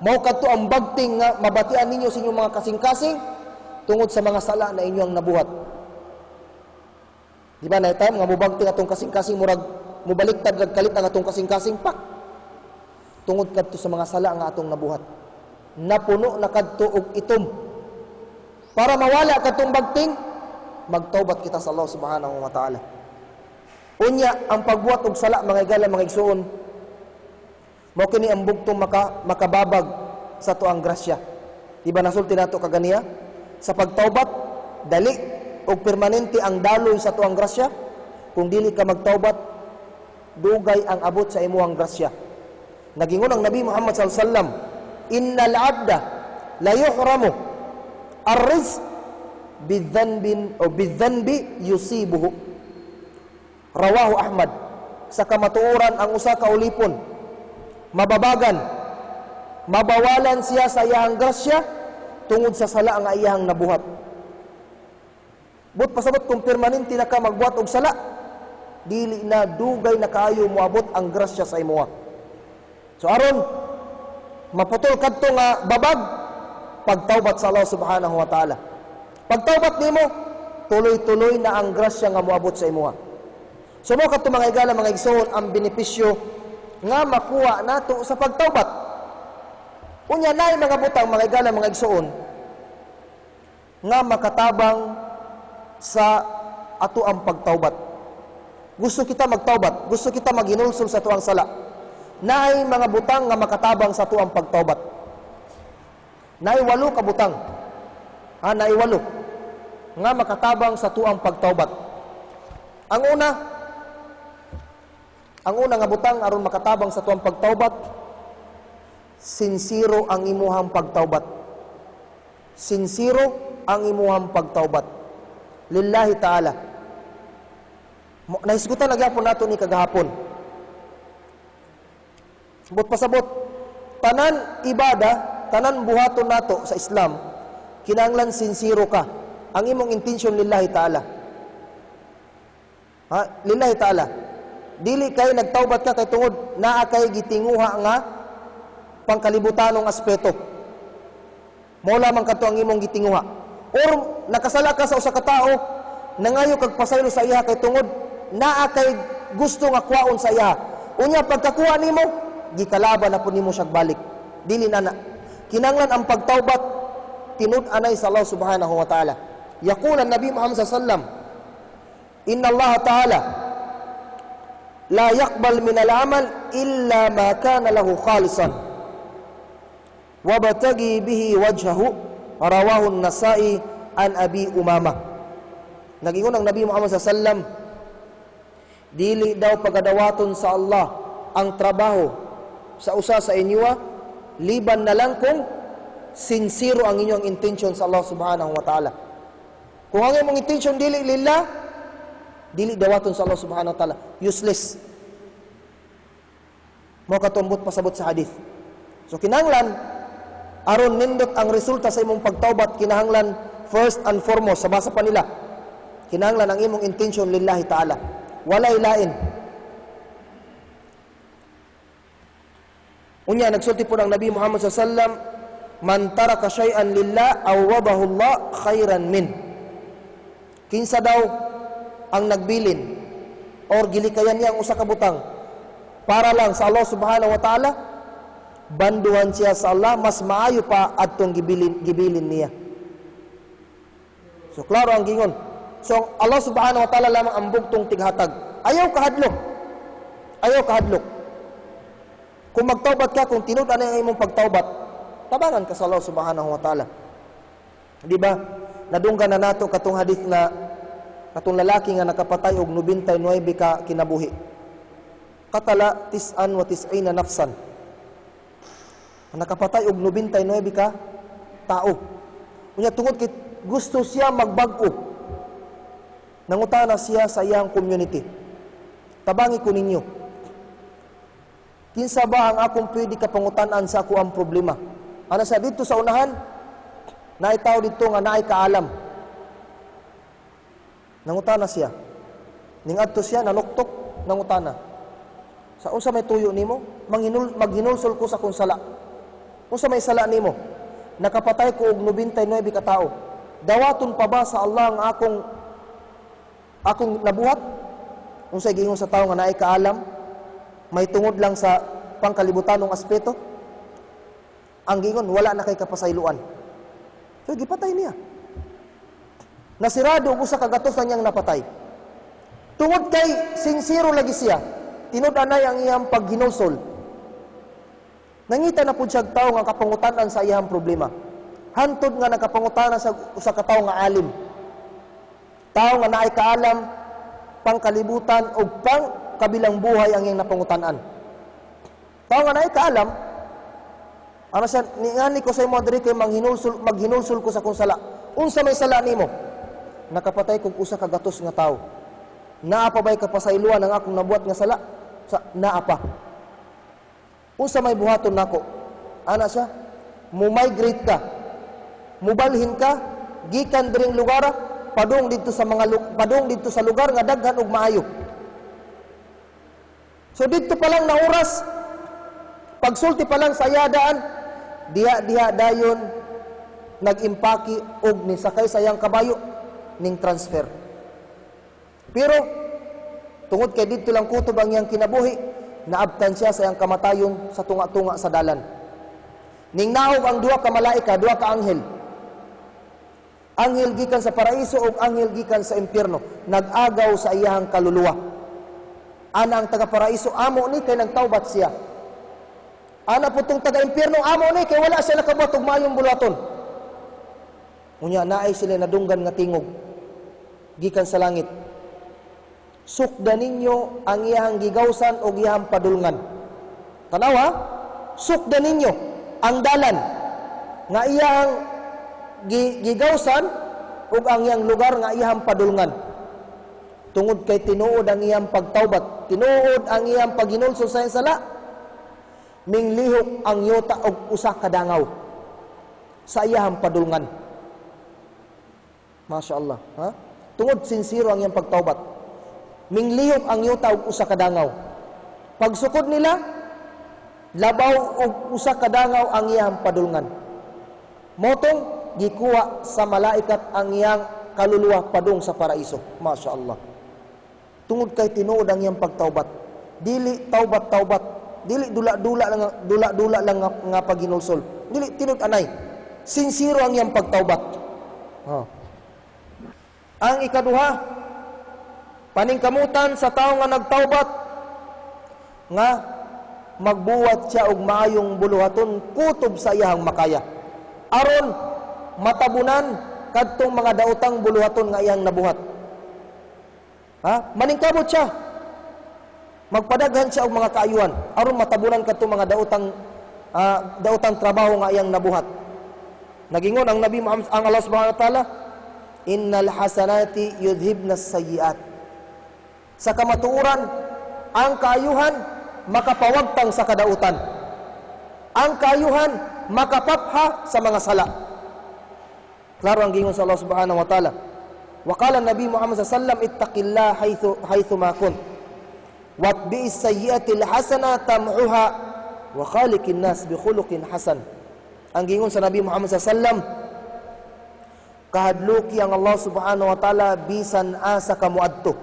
Mao kadto ang bagting nga mabatian ninyo sa inyong mga kasing-kasing tungod sa mga sala na inyong nabuhat. Di ba na time nga mubagting atong kasing-kasing, murag mubaliktad rag kalit ang atong kasing-kasing, pak. Tungod kadto sa mga sala nga atong nabuhat. Napuno na kadto og itom. Para mawala kadtong bagting, magtaubat kita sa Allah subhanahu wa ta'ala. Unya, ang pagbuhat og sala, mga igala, mga igsuon, mao kini ang bugtong makababag sa tuang grasya. Di ba nasulti nato kaganiya? Sa pagtaubat, dali og permanente ang daloy sa tuang grasya. Kung dili ka magtaubat, dugay ang abot sa imuhang grasya. Nagingon ang Nabi Muhammad sallallahu alaihi wasallam, "Innal abda la yuhramu ar-rizq bidhanbin o bidhanbi yusibuhu." Rawahu Ahmad. Sa kamatuoran, ang usa ka ulipon mababagan, mabawalan siya sa iyang grasya tungod sa sala nga iyang nabuhat. But pasabot kung permanente na ka magbuhat og sala, dili na, dugay na kaayo moabot ang grasya sa imuha. So aron maputol kadto nga babag, pagtaubat sa Allah subhanahu wa ta'ala. Pagtaubat nimo, tuloy-tuloy na ang grasya nga moabot sa imuha. So mo kadto, mga igala, mga igsoon, ang benepisyo nga makuha nato sa pagtaubat. Unya naay mga butang, mga igala, mga igsoon, nga makatabang sa ato ang pagtawbat. Gusto kita magtawbat, gusto kita maghinulsol sa atuang sala. Naay mga butang nga makatabang sa atuang pagtawbat. Naay walo ka butang. Ha, naay walo nga makatabang sa atuang pagtawbat. Ang una nga butang aron makatabang sa atuang pagtawbat, sinsiro ang imuhang pagtawbat. Sinsiro ang imuhang pagtawbat. Lillahi ta'ala. Nahisgutan na gyapon nato ni kagahapon. But pasabot, tanan ibada, tanan buhaton nato sa Islam, kinahanglan sinsiro ka. Ang imong intention, lillahi ta'ala. Ha? Lillahi ta'ala. Dili kay nagtawbat ka kay tungod naa kay gitinguha nga pangkalibutanong aspeto. Mao lamang kadto ang imong gitinguha. Or nakasala ka sa usa ka tawo, nangayo kag pasaylo sa iya kay tungod naa kay gusto nga kuwaon sa iya. Unya pagkakuha nimo, gikalaban na pud nimo siya balik. Dili na na. Kinahanglan ang pagtawbat tinud-anay sa Allah subhanahu wa ta'ala. Yaqul Nabi Muhammad sallallahu alaihi wasallam, "Inna Allah ta'ala la yaqbal min al-amal illa ma kana lahu khalisan wabtagha bihi wajhahu." Rawahu an-Nasa'i an Abi Umama. Nagingon ang Nabi Muhammad sallallahu alaihi wasallam, dili daw pagadawaton sa Allah ang trabaho sa usa sa inyo liban na lang kung sincero ang inyong intention sa Allah subhanahu wa ta'ala. Kung ang imong intention dili lillah, dili dawaton sa Allah subhanahu wa ta'ala. Useless. Mao kato ambot pasabot sa hadith. So kinahanglan aron nindot ang resulta sa imong pagtawbat, kinahanglan first and foremost, sa basa pa nila, kinahanglan ang imong intention lillahi ta'ala. Walay lain. Unya nagsulti po ng Nabi Muhammad sallallahu alaihi wasallam, "Man taraka shay'an lillah awadahu Allah khairan min." Kinsa daw ang nagbilin or gilikayan niya ang usa ka butang para lang sa Allah subhanahu wa ta'ala, banduhan siya sa Allah mas maayo pa adtong gibilin niya. So klaro ang gingon. So Allah subhanahu wa ta'ala lamang ang bugtong tighatag. Ayaw kahadlok. Ayaw kahadlok. Kung magtaubat ka, kung tinud-an ang imong pagtaubat, tabangan ka sa Allah subhanahu wa ta'ala. Di ba? Nadunggan na nato katong hadith na katong lalaki nga nakapatay og 99 ka kinabuhi. Qatala tis'an wa tis'ina nafsan. Nakapatay og 99 ka tao. Unya tungod kay gusto siya magbag-o, nangutana siya sa iyang community. "Tabangi ko ninyo. Kinsa ba ang akong pwede kapangutan-an sa ako ang problema?" Ana sa dito sa unahan, naay tao dito nga naay kaalam. Nangutana siya. Ningadto siya, nanuktok, nangutana. "Sa unsa may tuyo nimo?" "Maghinulsol ko sa akong sala." "Unsa may sala nimo?" "Nakapatay ko og 99 ka tao. Dawaton pa ba sa Allah ang akong nabuhat?" Unsay giingon sa tao nga naay kaalam? May tungod lang sa pangkalibutanong aspeto. Ang giingon, "Wala na kay kapasayloan." So gipatay niya. Nasirado og usa ka gatos na niyang napatay. Tungod kay sinsero lagi siya, tinud-anay ang iyang paghinulsol. Nangita na pud siya tawo nga kapangutan-an sa iyang problema. Hantod nga nakapangutana sa usa ka tawo nga alim. Tawo nga naay kaalam pangkalibutan o pang kabilang buhay ang iyang napangutan-an. Tawo nga naay kaalam, ano siya, "Ningani ko sa imo diri kay maghinulsol ko sa akong sala." "Unsa may sala nimo?" "Nakapatay kog usa ka gatos nga tawo. Naa pa ba'y kapasayloan ang akong nabuhat nga sala?" Sa naa pa. "Unsa may buhaton nako?" Ana siya, "Mo-migrate ka. Mubalhin ka gikan diring lugar padung didto sa lugar nga daghan og maayo." So didto pa lang na oras, pagsulti pa lang sa yadaan, diha diha dayon nag-impake og nisakay sa iyang kabayo ning transfer. Pero tungod kay didto lang kutob ang iyang kinabuhi, naabtan siya sa iyang kamatayon sa tunga-tunga sa dalan. Ning naog ang duha ka malaika, duha ka anghel. Anghel gikan sa paraiso ug anghel gikan sa impyerno nag-agaw sa iyahang kaluluwa. Ana ang taga paraiso, "Amo ni kay nagtawbat siya." Ana po tong taga impyerno, "Amo ni kay wala siya nakabuhat og maayong buluhaton." Unya naay sila nadunggan nga tingog gikan sa langit, "Sukda ninyo ang iyahang gigawsan og iyahang padulngan." Tanawa, sukda ninyo ang dalan nga iyahang gigawsan ug ang iyang lugar nga iyahang padulngan. Tungod kay tinuod ang iyang pagtawbat, tinuod ang iyang paghinulsol sa iyang sala, minglihok ang yuta og usa ka dangaw sa iyahang padulngan. Masya Allah. Ha? Tungod sinsiro ang iyang pagtawbat. Minglihok ang yuta og usa ka dangaw. Pagsukod nila, labaw og usa ka dangaw ang iyang padulngan. Motong gikuha sa malaikat ang iyang kaluluwa padung sa paraiso. Masya Allah. Tungod kay tinuod ang iyang pagtawbat. Dili taubat-taubat, dili dula-dula lang, dula-dula lang nga paghinulsol. Dili tinud anay. Sinsiro ang iyang pagtawbat. Oh. Ang ikaduha, paningkamutan sa tao nga nagtawbat nga magbuhat siya og maayong buluhaton kutob sa iyahang makaya, aron matabunan kadtong mga daotang buluhaton nga iyang nabuhat. Ha? Maningkamot siya. Magpadaghan siya og mga kaayuhan aron matabunan kadtong mga daotang trabaho nga iyang nabuhat. Nagingon ang Nabi Muhammad, ang Allah subhanahu wa ta'ala, "Innal hasanati yudhibna sayyiat." Sa kamatuoran, ang kaayuhan makapawagtang sa kadautan. Ang kaayuhan makapapha sa mga sala. Klaro ang gingon sa Allah subhanahu wa ta'ala. Wa qala Nabi Muhammad sallallahu alaihi wasallam, "Ittaqillah haythu ma kunt. Watbi'is sayyi'ati al-hasana tam'uha wa khaliqin nas bi khuluqin hasan." Ang gingon sa Nabi Muhammad sallallahu alaihi wasallam, kahadluki ang Allah subhanahu wa ta'ala bisan asa ka muadto.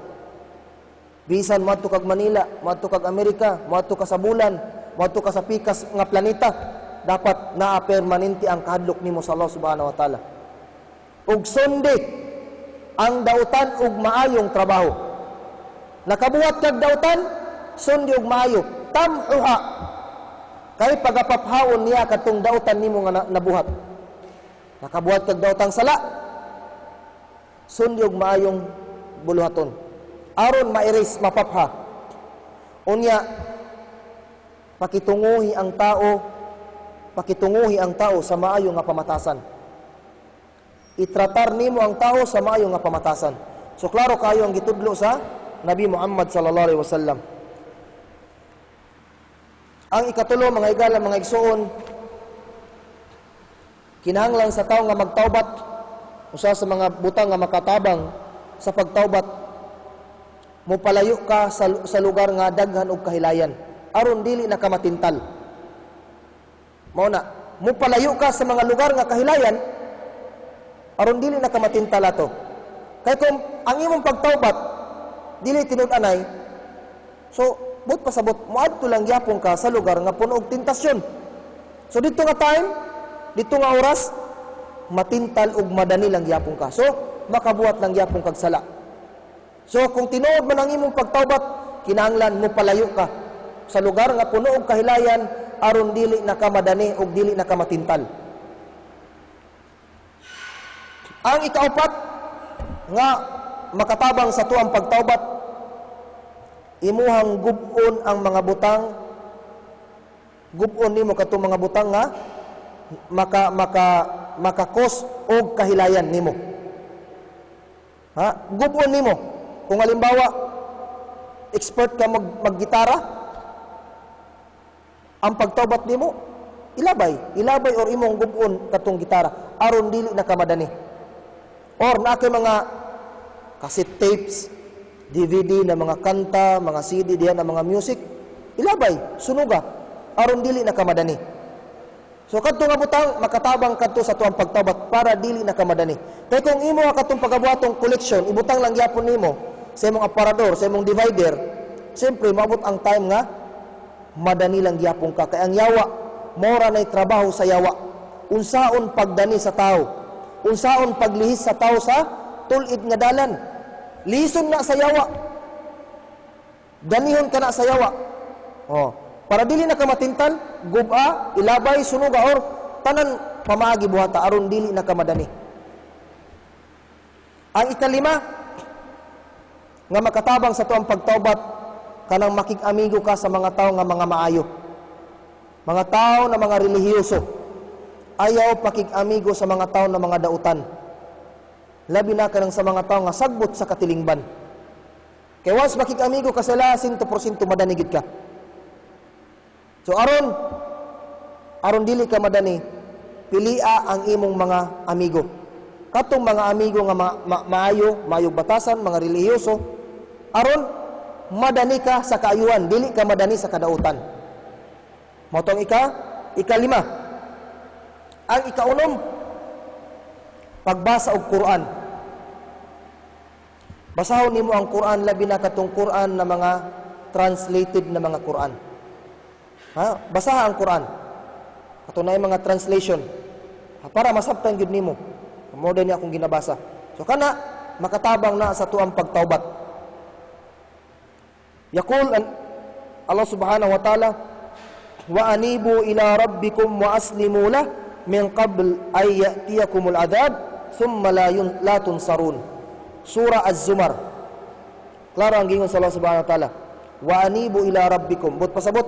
Bisan moadto kag Manila, moadto kag Amerika, moadto ka sa bulan, moadto ka sa pikas nga planeta, dapat naa permanente ang kahadlok nimo sa Allah subhanahu wa ta'ala. Ug sundi ang dautan ug maayong trabaho. Nakabuhat kag dautan, sundi og maayo, tamhuha. Kay pagapaphaon niya kadtong dautan nimo nga nabuhat. Nakabuhat kag daotang sala, sundi og maayong buluhaton aron ma-erase, mapapha. Unya pakitunguhi ang tao sa maayo nga pamatasan. Itratar nimo ang tao sa maayo nga pamatasan. So klaro kayo ang gitudlo sa Nabi Muhammad sallallahu alaihi wasallam. Ang ikatulo, mga igala, mga igsuon, kinahanglan sa tao nga magtaubat, usa sa mga butang nga makatabang sa pagtaubat, mopalayo ka sa lugar nga daghan og kahilayan aron dili na ka matintal. Mao na, mopalayo ka sa mga lugar nga kahilayan aron dili na ka matintal ato. Kay kung ang imong pagtaubat dili tinud-anay, so but pasabot moadto lang gyapon ka sa lugar nga puno og tentasyon. So dito nga time, dito nga oras, matintal ug madani lang gyapon ka. So makabuhat lang gyapon kag sala. So kung tinuod man ang imong pagtaubat, kinahanglan mo palayo ka sa lugar nga puno og kahilayan aron dili na ka madani ug dili na ka matintal. Ang ikaupat nga makatabang sa tuang pagtaubat, imuhang gub-on ang mga butang, gub-on nimo katong mga butang nga makakos og kahilayan nimo. Ha? Gub-on nimo. Kung halimbawa expert ka maggitara, ang pagtaubat nimo ilabay, ilabay or imong gub-on katong gitara aron dili na ka madani. Or naa kay mga cassette tapes, DVD na mga kanta, mga CD diyan na mga music, ilabay, sunuga aron dili na ka madani. So kadto nga butang makatabang kadto sa tuang pagtaubat para dili na ka madani. Kay kung imo katong pagabuhatong collection, ibutang lang gyapon nimo sa imong aparador, sa imong divider, siyempre maabot ang time nga madani lang gyapon ka. Kay ang yawa, mora nay trabaho sa yawa. Unsaon pagdani sa tao, Unsaon paglihis sa tao sa tul-id nga dalan. Lihison na sa yawa. Danihon ka na sa yawa. Oh, para dili na ka matintal, guba, ilabay, sunuga or tanan pamaagi buhata aron dili na ka madani. Ang ikalima nga makatabang sa tuang pagtaubat, kanang makig-amigo ka sa mga tao nga mga maayo. Mga tao na mga relihiyoso. Ayaw pakig-amigo sa mga tao na mga dautan. Labi na kanang sa mga tao nga sagbot sa katilingban. Kay once makig-amigo ka sila, 100% madanigid ka. So aron aron dili ka madani, pilia ang imong mga amigo. Katong mga amigo nga maayo, maayog batasan, mga relihiyoso, aron madani ka sa kaayuhan, dili ka madani sa kadautan. Mao tong ikalima. Ang ikaunom, pagbasa og Quran. Basahon nimo ang Quran, labi na katong Quran na mga translated na mga Quran. Ha? Basaha ang Quran. Kato na mga translation. Ha, para masabtan gyud nimo. Mao ni akong ginabasa. So kana makatabang na sa tuang pagtaubat. Yaqul Allah subhanahu wa ta'ala, wa anibu ila rabbikum wa aslimu lah min qabl ay ya'tiyakumul adab thumma la tunsarun. Surah Az-Zumar. Klaro ang gingon sa Allah subhanahu wa ta'ala. Wa anibu ila rabbikum. But pasabot,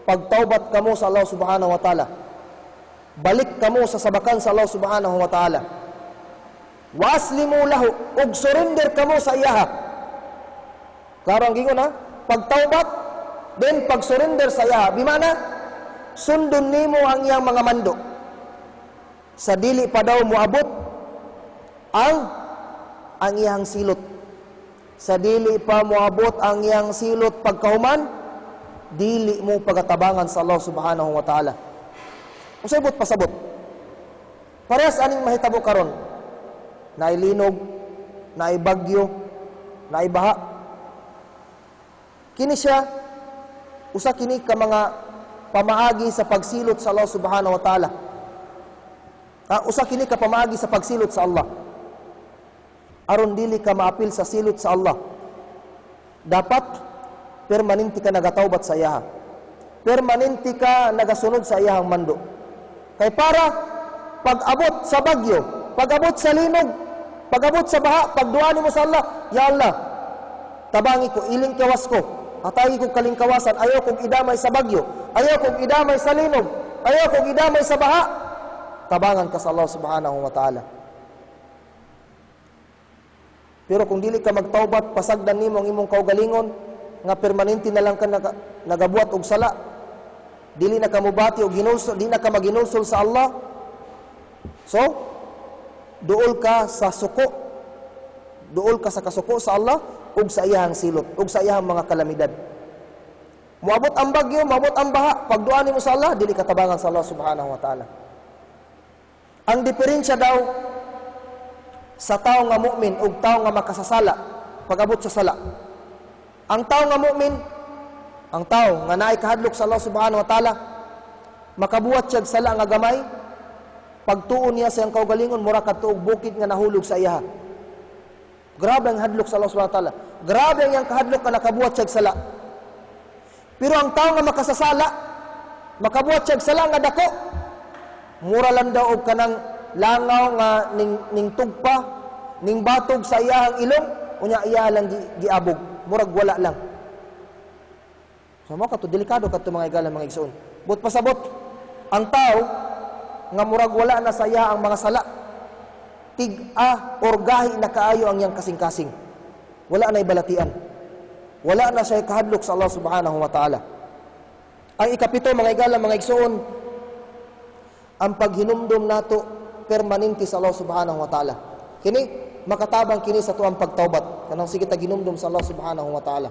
pagtaubat kamo sa Allah subhanahu wa ta'ala. Balik kamo sa sabakan sa Allah subhanahu wa ta'ala. Wa aslimu lahu. Ug surrender kamo sa iyaha. Klaro ang gingon, ha? Pagtaubat, then pag-surrender sa iyaha. Bimana, sundon nimo ang iyang mga mando. Sa dili pa daw moabot ang iyang silot. Sa dili pa moabot ang iyang silot, pagkahuman, dili mo pagatabangan sa Allah subhanahu wa ta'ala. Unsay buot pasabot? Parehas aning mahitabo karon. Naay linog, naay bagyo, naay baha. Kini siya usa kini ka mga pamaagi sa pagsilot sa Allah subhanahu wa ta'ala. Ha, usa kini ka pamaagi sa pagsilot sa Allah. Aron dili ka maapil sa silot sa Allah, dapat permanente ka nagatawbat sa iyaha. Permanente ka nagasunod sa iyahang mando. Kay para pag-abot sa bagyo, pag-abot sa linog, pag-abot sa baha, pagduha nimo sa Allah, "Ya Allah, tabangi ko, iling kawas ko, hatagi kong kalingkawasan, ayaw kong idamay sa bagyo, ayaw kong idamay sa linog, ayaw kong idamay sa baha," tabangan ka sa Allah subhanahu wa ta'ala. Pero kung dili ka magtaubat, pasagdan nimo ang imong kaugalingon, nga permanente na lang ka nagabuhat og sala, dili na ka mobati og hinulsol, di na ka maghinulsol sa Allah. So, duol ka sa suko. Duol ka sa kasuko sa Allah ug sa iyahang silot, ug sa iyahang mga kalamidad. Moabot ang bagyo, moabot ang baha, pagduha nimo sa Allah, dili ka tabangan sa Allah subhanahu wa ta'ala. Ang diferensya daw sa tao nga mu'min ug tao nga makasasala pag-abot sa sala. Ang tao nga mu'min, ang tao nga naay kahadlok sa Allah subhanahu wa ta'ala, makabuhat siya sala nga gamay, pagtuon niya sa iyang kaugalingon, mura kadto og bukid nga nahulog sa iyaha. Grabe ang hadlok sa Allah subhanahu wa ta'ala. Grabe ang iyang kahadlok nga nakabuhat siya sala. Pero ang tao nga makasasala, makabuhat siya sala nga dako, mura lang daw og kanang langaw nga ning tugpa, ning batog sa iyahang ilong, unya iya lang giabog, murag wala lang. So mo kato delikado kadto, mga igala, mga igsoon. But pasabot, ang tao nga murag wala na sa iya ang mga sala, tig-a or gahi na kaayo ang iyang kasing-kasing. Wala na balatian. Wala na siya kahadlok sa Allah subhanahu wa ta'ala. Ang ikapito, mga igala, mga igsoon, ang paghinumdum nato permanente sa Allah subhanahu wa ta'ala. Kini, makatabang kini sa tuang pagtaubat. Kanang sige ta ginumdum sa Allah subhanahu wa ta'ala.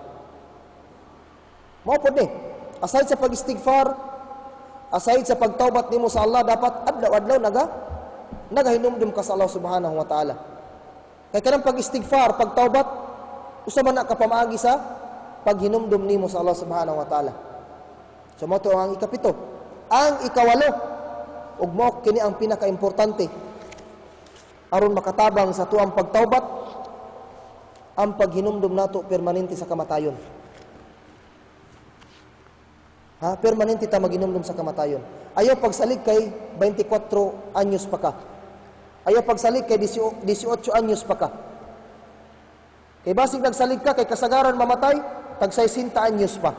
Mao pod ni. Aside sa pag-istighfar, aside sa pagtaubat nimo sa Allah, dapat adlaw-adlaw nagahinumdum ka sa Allah subhanahu wa ta'ala. Kay kanang pag-istighfar, pagtaubat, usa man na ka pamaagi sa paghinumdum nimo sa Allah subhanahu wa ta'ala. So mao to ang ikapito. Ang ikawalo, ug mao kini ang pinaka-importante. Aron makatabang sa atuang pagtawbat, ang paghinumdum nato permanente sa kamatayon. Ha? Permanente ta maghinumdum sa kamatayon. Ayaw pagsalig kay 24 anyos pa ka. Ayaw pagsalig kay 18 anyos pa ka. Kay basig nagsalig ka kay kasagaran mamatay, tag 60 anyos pa.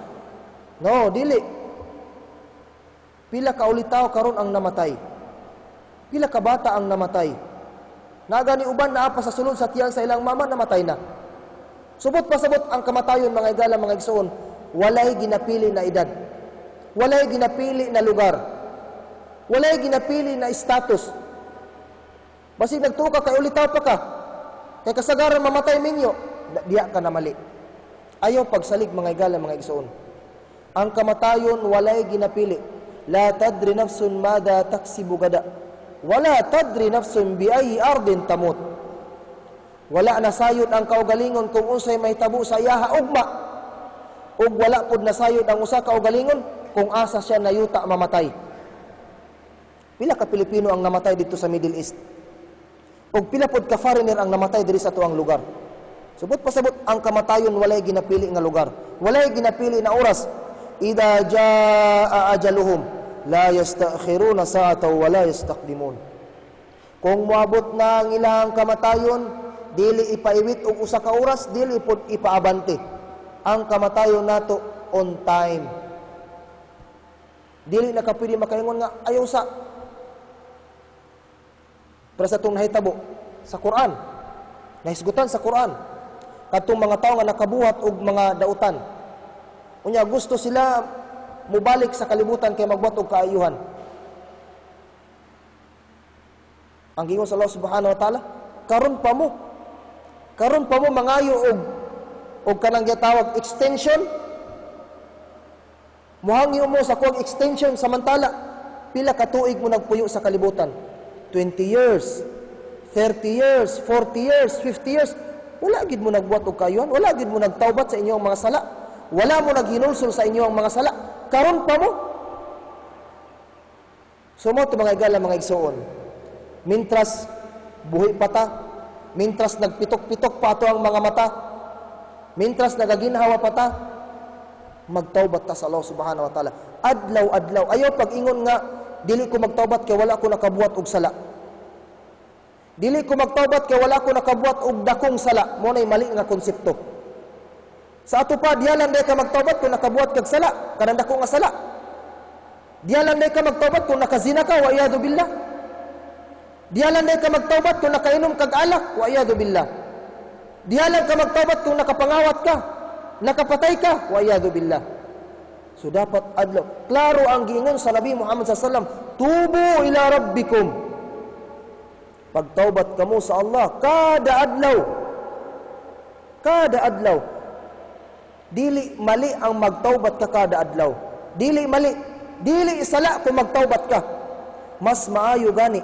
No, dili. Pila ka ulitaw karon ang namatay. Pila ka bata ang namatay. Nagani uban naa pa sa sulod sa tiyan sa ilang mama, namatay na. Subot pasabot ang kamatayon, mga igala, mga igsoon, walay ginapili na edad. Walay ginapili na lugar. Walay ginapili na status. Basig nagtuo ka kay ulitaw pa ka. Kay kasagaran mamatay minyo, diya ka na mali. Ayaw pagsalig, mga igala, mga igsoon. Ang kamatayon walay ginapili. La tadri nafsun mada taksibu gada. Wala tadri nafsun bi ayi ardin tamut. Wala nasayod ang kaugalingon kung unsay mahitabo sa iyaha ugma. Ug wala pud nasayod ang usa ka kaugalingon kung asa siya nayuta mamatay. Pila ka Pilipino ang namatay dito sa Middle East? Ug pila pod ka foreigner ang namatay diri sa atuang lugar? Subot pasabot ang kamatayon walay ginapili nga lugar. Walay ginapili na oras. Ida jaa ajaluhum la yastakhiruna sa'atan wa la yastaqdimun. Kung moabot na ang ilang kamatayon, dili ipaiwit og usa ka oras, dili pod ipaabante. Ang kamatayon nato on time. Dili na ka pwede makaingon nga ayaw sa. Pero sa itong nahitabo sa Quran, nahisgutan sa Quran, katong mga tao nga nakabuhat og mga dautan. Unya gusto sila mubalik sa kalibutan kay magbuhat og kaayuhan. Ang giingon sa Allah subhanahu wa ta'ala, karon pa mo mangayo og kanang gitawag extension. Muhangyo mo sa kuwag extension samantala pila ka tuig mo nagpuyo sa kalibutan? 20 years, 30 years, 40 years, 50 years. Wala gid mo nagbuhat og kaayuhan, wala gid mo nagtawbat sa inyong mga sala. Wala mo naghinulsol sa inyong mga sala. Karon pa mo. So mo to, mga igala, mga igsoon. Mintras buhi pa ta, mintras nagpitok-pitok pa ato ang mga mata, mintras nagaginhawa pa ta, magtaubat ta sa Allah subhanahu wa ta'ala. Adlaw-adlaw. Ayaw pag-ingon nga dili ko magtaubat kay wala ko nakabuhat og sala. Dili ko magtaubat kay wala ko nakabuhat og dakong sala. Mo nay mali nga konsepto. Sa ato pa, diya lang day ka magtaubat kung nakabuhat kag sala, kanang dako nga sala. Diya lang day ka magtaubat kung nakazina ka, wa iyadu billah. Diya lang day ka magtaubat kung nakainom kag alak, wa iyadu billah. Diya lang ka magtaubat kung nakapangawat ka, nakapatay ka, wa iyadu billah. So dapat adlaw. Klaro ang giingon sa Nabi Muhammad sallallahu alaihi wasallam, tubu ila rabbikum. Pagtaubat kamo sa Allah kada adlaw. Kada adlaw. Dili mali ang magtaubat ka kada adlaw. Dili mali. Dili sala kung magtaubat ka. Mas maayo gani.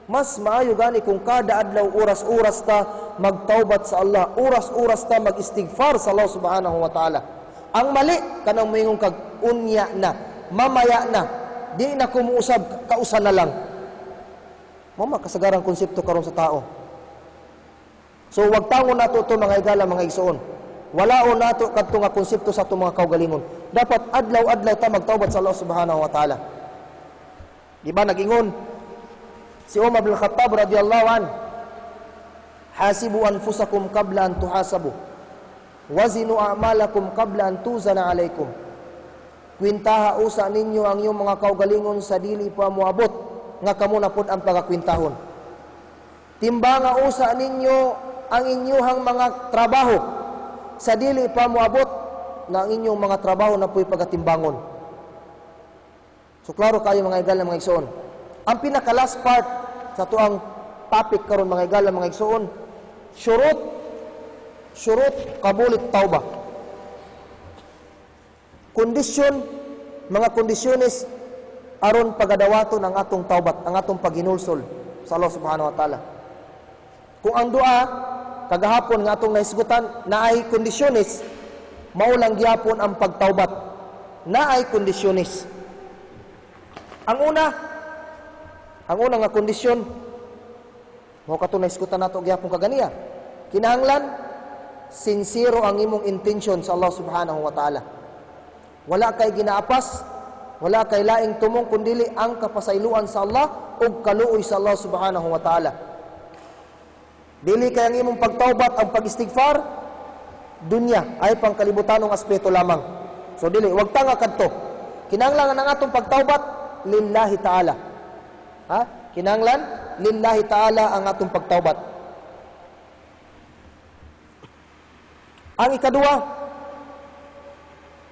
Mas maayo gani kung kada adlaw oras-oras ta magtaubat sa Allah, oras-oras ta mag-istighfar sa Allah subhanahu wa ta'ala. Ang mali kanang moingon kag unya na, mamaya na, di na kumuusab, kausa na lang. Mama kasagarang konsepto karon sa tao. So wag tangon nato to, mga igala, mga igsoon. Walaon nato kadto nga konsepto sa atong mga kaugalingon. Dapat adlaw-adlaw ta magtaubat sa Allah subhanahu wa ta'ala. Di ba nag-ingon si Umar bin Khattab radhiyallahu an, hasibu anfusakum qabla an tuhasabu, wazinu a'malakum qabla an tuzana alaykum. Kwintaha usa ninyo ang inyong mga kaugalingon sa dili pa moabot nga kamo na pud ang pagakwintahon. Timbanga usa ninyo ang inyuhang mga trabaho sa dili pa moabot na ang inyong mga trabaho na pu'y pagatimbangon. So klaro kayo, mga igala, mga igsoon. Ang pinaka last part sa tuang topic karon, mga igala, mga igsoon, syurut kabulit tauba. Kondisyon, mga kondisyones aron pagadawaton ang atong taubat, ang atong paghinulsol sa Allah subhanahu wa ta'ala. Kung ang dua kagahapon nga atong nahisgutan naay kondisyones, mao lang gyapon ang pagtaubat. Naay kondisyones. Ang una nga kondisyon, Mao kato nahisgutan nato gyapon kaganiya. Kinahanglan sincero ang imong intention sa Allah subhanahu wa ta'ala. Wala kay ginaapas, wala kay laing tumong kundili ang kapasayloan sa Allah ug kaluoy sa Allah subhanahu wa ta'ala. Dili kay ang imong pagtaubat, ang pag-istighfar, dunya ay pangkalibutanong aspeto lamang. So dili, wag tanga kadto. Kinahanglan ang atong pagtaubat lillahi ta'ala. Ha? Kinahanglan lillahi ta'ala ang atong pagtaubat. Ang ikaduha,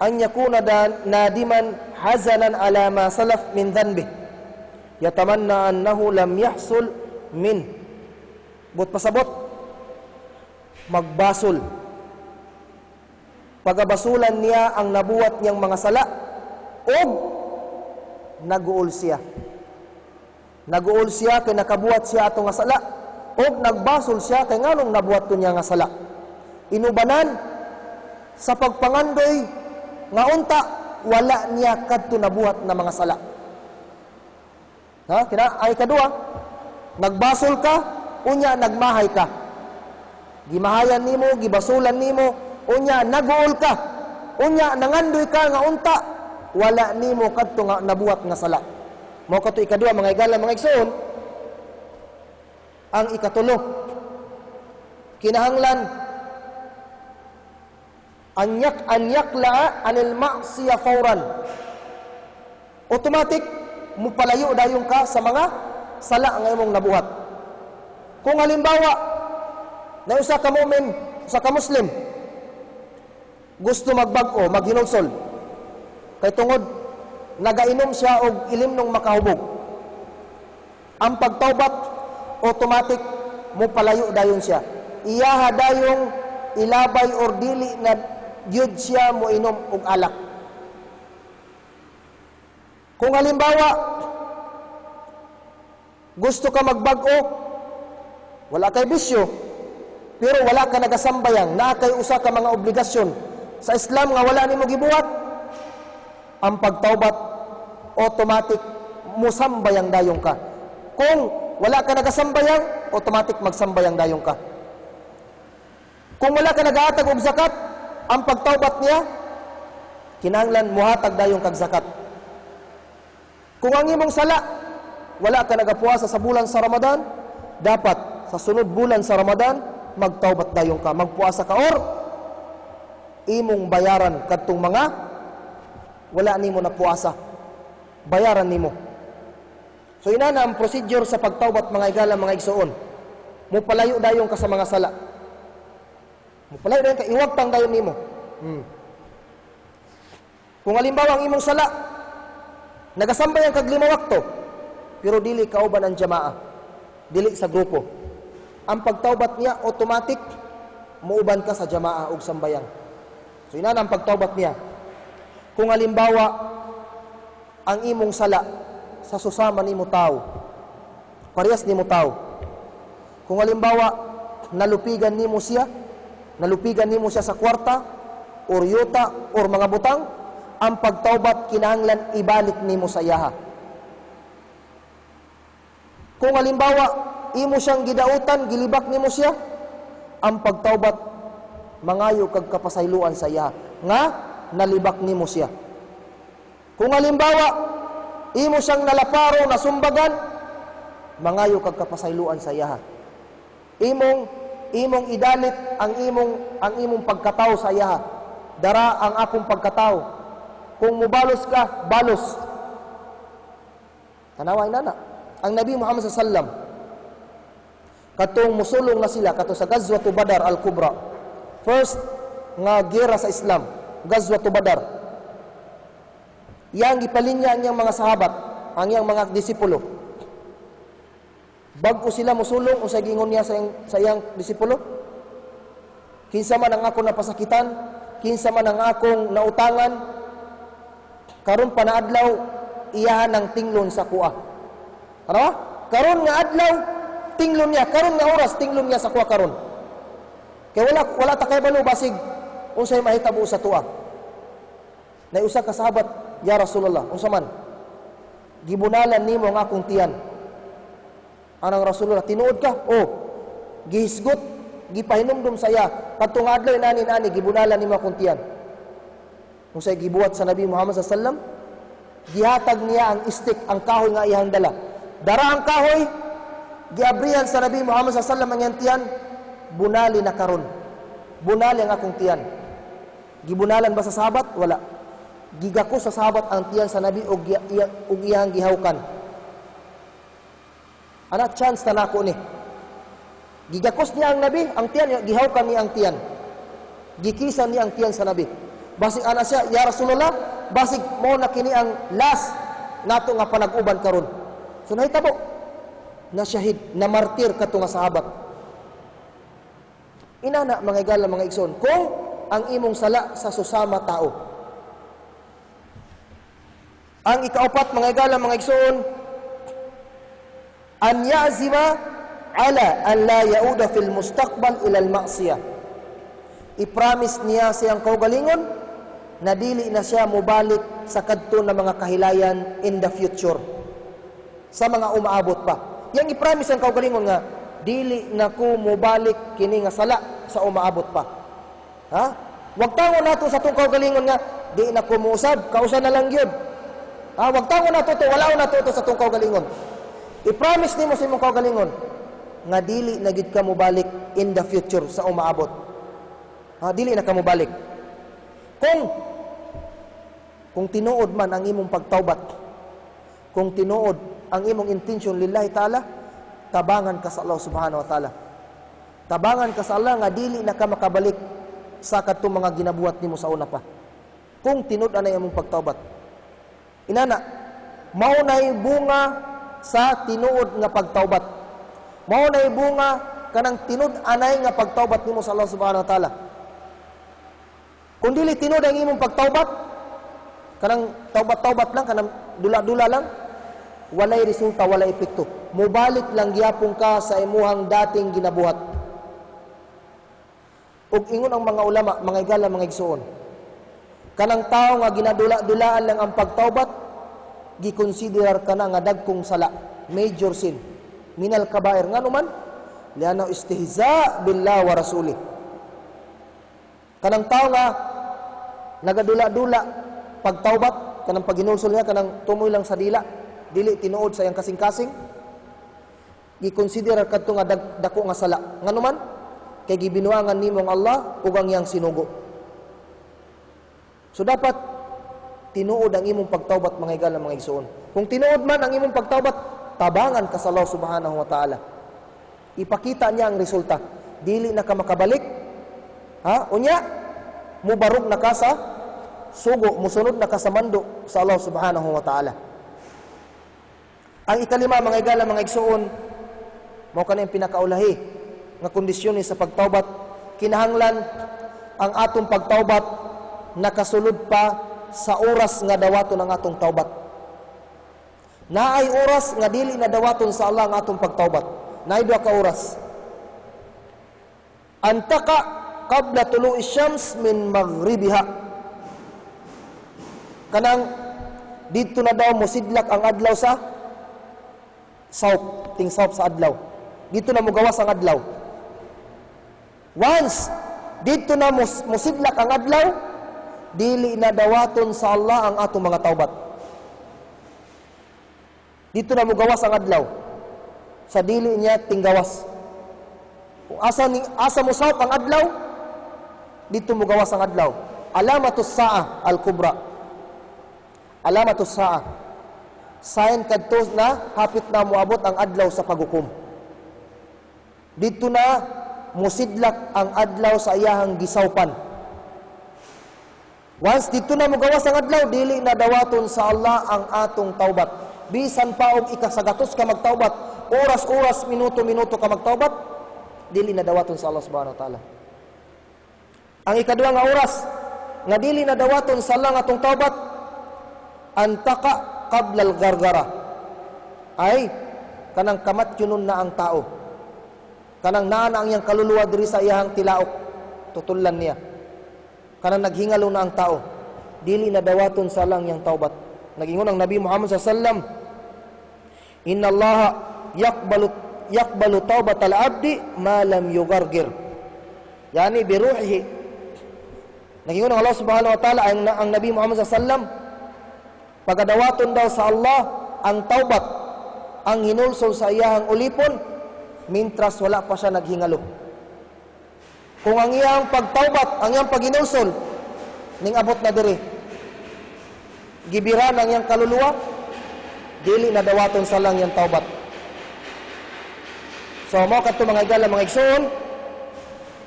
an yakuna nadiman hazanan ala ma salaf min dhanbi yatamanna annahu lam yahsul min. But pasabot, magbasol. Pagabasulan niya ang nabuhat niyang mga sala og naguol siya. Naguol siya kay nakabuhat siya ato nga sala og nagbasol siya kay nganong nabuhat to niya nga sala. Inubanan sa pagpangandoy nga unta wala niya kadto nabuhat na mga sala. Ha? Kina ay kadua, nagbasol ka, unya nagmahay ka. Gimahayan nimo, gibasulan nimo, unya naguol ka. Unya nangandoy ka nga unta wala nimo kadto nga nabuhat nga sala. Mao kato ikaduha, mga igala, mga igsoon. Ang ikatulo, kinahanglan anyak la anil ma'siya fawran. Automatic mupalayo dayon ka sa mga sala nga imong nabuhat. Kung halimbawa na usa ka mu'min, usa ka Muslim, gusto magbag-o, maghinulsol, kay tungod nagainom siya og ilimnong makahubog, ang pagtaubat automatic mupalayo dayon siya. Iyaha dayong ilabay or dili na gyud siya moinom og alak. Kung halimbawa gusto ka magbag-o, wala kay bisyo, pero wala ka nagasambayang, naa kay usa ka mga obligasyon sa Islam nga wala nimo gibuhat, ang pagtaubat automatic musambayang dayong ka. Kung wala ka nagasambayang, automatic magsambayang dayong ka. Kung wala ka nagahatag og zakat, ang pagtaubat niya kinahanglan muhatag dayong kag zakat. Kung ang imong sala wala ka nagapuasa sa bulan sa Ramadan, dapat sa sunod bulan sa Ramadan magtaubat dayon ka, magpuasa ka or imong bayaran kadtong mga wala nimo na puasa, bayaran nimo. So inana ang procedure sa pagtaubat, mga igala, mga igsoon. Mupalayo dayon ka sa mga sala. Mupalayo dayon ka, iwagtang dayon nimo. Kung halimbawa ang imong sala nagasambayan kag 5 wakto, pero dili kauban ang jamaa, dili sa grupo, ang pagtaubat niya automatic muuban ka sa jamaa og sambayan. So inana ang pagtaubat niya. Kung halimbawa ang imong sala sa susama nimo tao, parehas nimo tao, kung halimbawa nalupigan nimo siya sa kwarta or yuta or mga butang, ang pagtaubat kinahanglan ibalik nimo sa iyaha. Kung halimbawa imo siyang gidautan, gilibak nimo siya, ang pagtaubat mangayo kag kapasayloan sa iyaha nga nalibak nimo siya. Kung halimbawa imo siyang nalaparo, nasumbagan, mangayo kag kapasayloan sa iyaha. Imong idalit ang imong pagkatao sa iyaha. Dara ang akong pagkatao. Kung mubalos ka, balos. Tanawa inana. Ang Nabi Muhammad sallallahu alaihi wasallam katong musulong na sila kato sa Gazwatu Badar al-Kubra. First nga gera sa Islam, Gazwatu Badar. Yang gipalinya niyang mga sahabat, ang iyang mga disipulo. Bag-o sila musulong, unsay giingon niya sa iyang disipulo? Kinsa man ang akong napasakitan, kinsa man ang akong nautangan, karon pa na adlaw iyahan ang tinglon sa kuha. Ano? Karon nga adlaw tinglon niya, karon nga oras tinglon niya sa kuha karon. Kay wala ta kay balo basig unsay mahitabo sa tuwa. Nay usa ka sahabat, ya Rasulullah, unsa man? Gibunalan nimo ang akong tiyan. Anang Rasulullah, "Tinuod ka?" "Oh." Gihisgot, gipahinumdum sa iya, "Kadtong adlaw nani nani gibunalan nimo akong tiyan." Kung say gibuhat sa Nabi Muhammad sallam, gihatag niya ang stick, ang kahoy nga iyang dala. Dara ang kahoy, giabrihan sa Nabi Muhammad sallam ang iyang tiyan, "Bunali na karon. Bunali ang akong tiyan." Gibunalan ba sa sahabat? Wala. Gigako sa sahabat ang tiyan sa Nabi ug iyang gihawkan. Ana, chance na nako ni. Gigakos niya ang Nabi, ang tiyan, gihawkan niya ang tiyan. Gikisan niya ang tiyan sa Nabi. Basig ana siya, "Ya Rasulullah, basig mo na kini ang last nato nga panag-uban karon." So nahitabo na syahid, na martir kadto nga sahabat. Inana, mga igala, mga igsoon, kung ang imong sala sa susama tao. Ang ikaupat, mga igala, mga igsoon, an ya'zima ala an la yauda fil mustaqbal ila al ma'siyah. I-promise niya siyang kaugalingon na dili na siya mobalik sa kadto na mga kahilayan in the future. Sa mga umaabot pa. Yang i-promise ang kaugalingon nga dili na ko mobalik kini nga sala sa umaabot pa. Ha? Wag tango nato sa atong kaugalingon nga di na ko muusab, kausa na lang gyud. Ha? Wag tango nato to, wala nato to sa atong kaugalingon. I-promise nimo sa imong kaugalingon nga dili na gid ka mobalik in the future, sa umaabot. Ha, dili na ka mobalik. Kung tinuod man ang imong pagtawbat, kung tinuod ang imong intention lillahi ta'ala, tabangan ka sa Allah subhanahu wa ta'ala. Tabangan ka sa Allah nga dili na ka makabalik sa kadtong mga ginabuhat nimo sa una pa. Kung tinud anay imong pagtawbat. Inana, mao nay bunga sa tinuod nga pagtawbat. Mao nay bunga kanang tinud anay nga pagtawbat nimo sa Allah subhanahu wa ta'ala. Kung dili tinuod ang imong pagtawbat, kanang tawbat-tawbat lang, kanang dula-dula lang, walay resulta, walay epekto. Mubalik lang gyapon ka sa imuhang dating ginabuhat. Ug ingon ang mga ulama, mga igala, mga igsuon, kanang tao nga ginadula-dulaan lang ang pagtawbat, gikonsiderar ka na nga dagkong sala, major sin, minal kabair. Ngano man? Liana istihza billah wa rasuli. Kanang tao nga nagadula-dula pagtawbat, kanang paghinulsol niya, kanang tumoy lang sa dila, dili tinuod sa iyang kasing-kasing, gikonsiderar kadto nga dako nga sala. Ngano man? Kay gibinuangan nimo ang Allah ug ang iyang sinugo. So dapat tinuod ang imong pagtawbat, mga igala, mga igsuon. Kung tinuod man ang imong pagtawbat, tabangan ka sa Allah subhanahu wa ta'ala. Ipakita niya ang resulta. Dili na ka makabalik. Ha? Unya, mubarog na ka sa sugo, musunod na ka sa mando sa Allah subhanahu wa ta'ala. Ang ikalima, mga igala, mga igsuon, mao kana yung pinakaulahi nga kondisyon sa pagtawbat. Kinahanglan ang atong pagtawbat nakasulod pa sa oras nga dawaton ang atong tawbat. Naay oras nga dili na dawaton sa Allah ang atong pagtawbat. Naay duha ka oras. Antaka qabla tulu'i syams min maghribiha. Kanang didto na daw mosidlak ang adlaw sa south, ting south sa adlaw. Dito na mogawas ang adlaw. Once didto na mosidlak ang adlaw, dili na dawaton sa Allah ang atong mga tawbat. Dito na mogawas ang adlaw. Sa dili niya tinggawas. Kung asa mo south ang adlaw, dito mogawas ang adlaw. Alamatus sa'a al-kubra. Alamatus sa'a. Sign kadto na hapit na moabot ang adlaw sa paghukom. Dito na musidlak ang adlaw sa iyahang gisawpan. Once dito na mogawas ang adlaw, dili na dawaton sa Allah ang atong taubat. Bisan pa og ikasagatos ka magtaubat, oras-oras, minuto-minuto ka magtaubat, dili na dawaton sa Allah subhanahu wa ta'ala. Ang ikaduha nga oras nga dili na dawaton sa Allah ang atong taubat, antaka qabla al-gargara. Ay kanang kamatyonon na ang tao. Kanang naa na ang iyang kaluluwa diri sa iyang tilaok, tutullan niya. Kanang naghingalo na ang tao, dili na dawaton sa Allah ang iyang taubat. Nagingon ang Nabi Muhammad sallallahu alaihi wasallam, "Inna Allah yaqbalu yaqbalu taubatal abdi ma lam yugargir. Yani biruhihi. Nagingon ang Allah subhanahu wa ta'ala, ang Nabi Muhammad sallam, pagadawaton daw sa Allah ang taubat, ang hinulsol sa iyahang ulipon, mintras wala pa siya naghingalo. Kung ang iyang pagtaubat, ang iyang paghinulsol, ning abot na diri, gibiran ang iyang kaluluwa, dili na dawaton sa lang iyang taubat. So, mao kadto, mga igala, mga igsoon,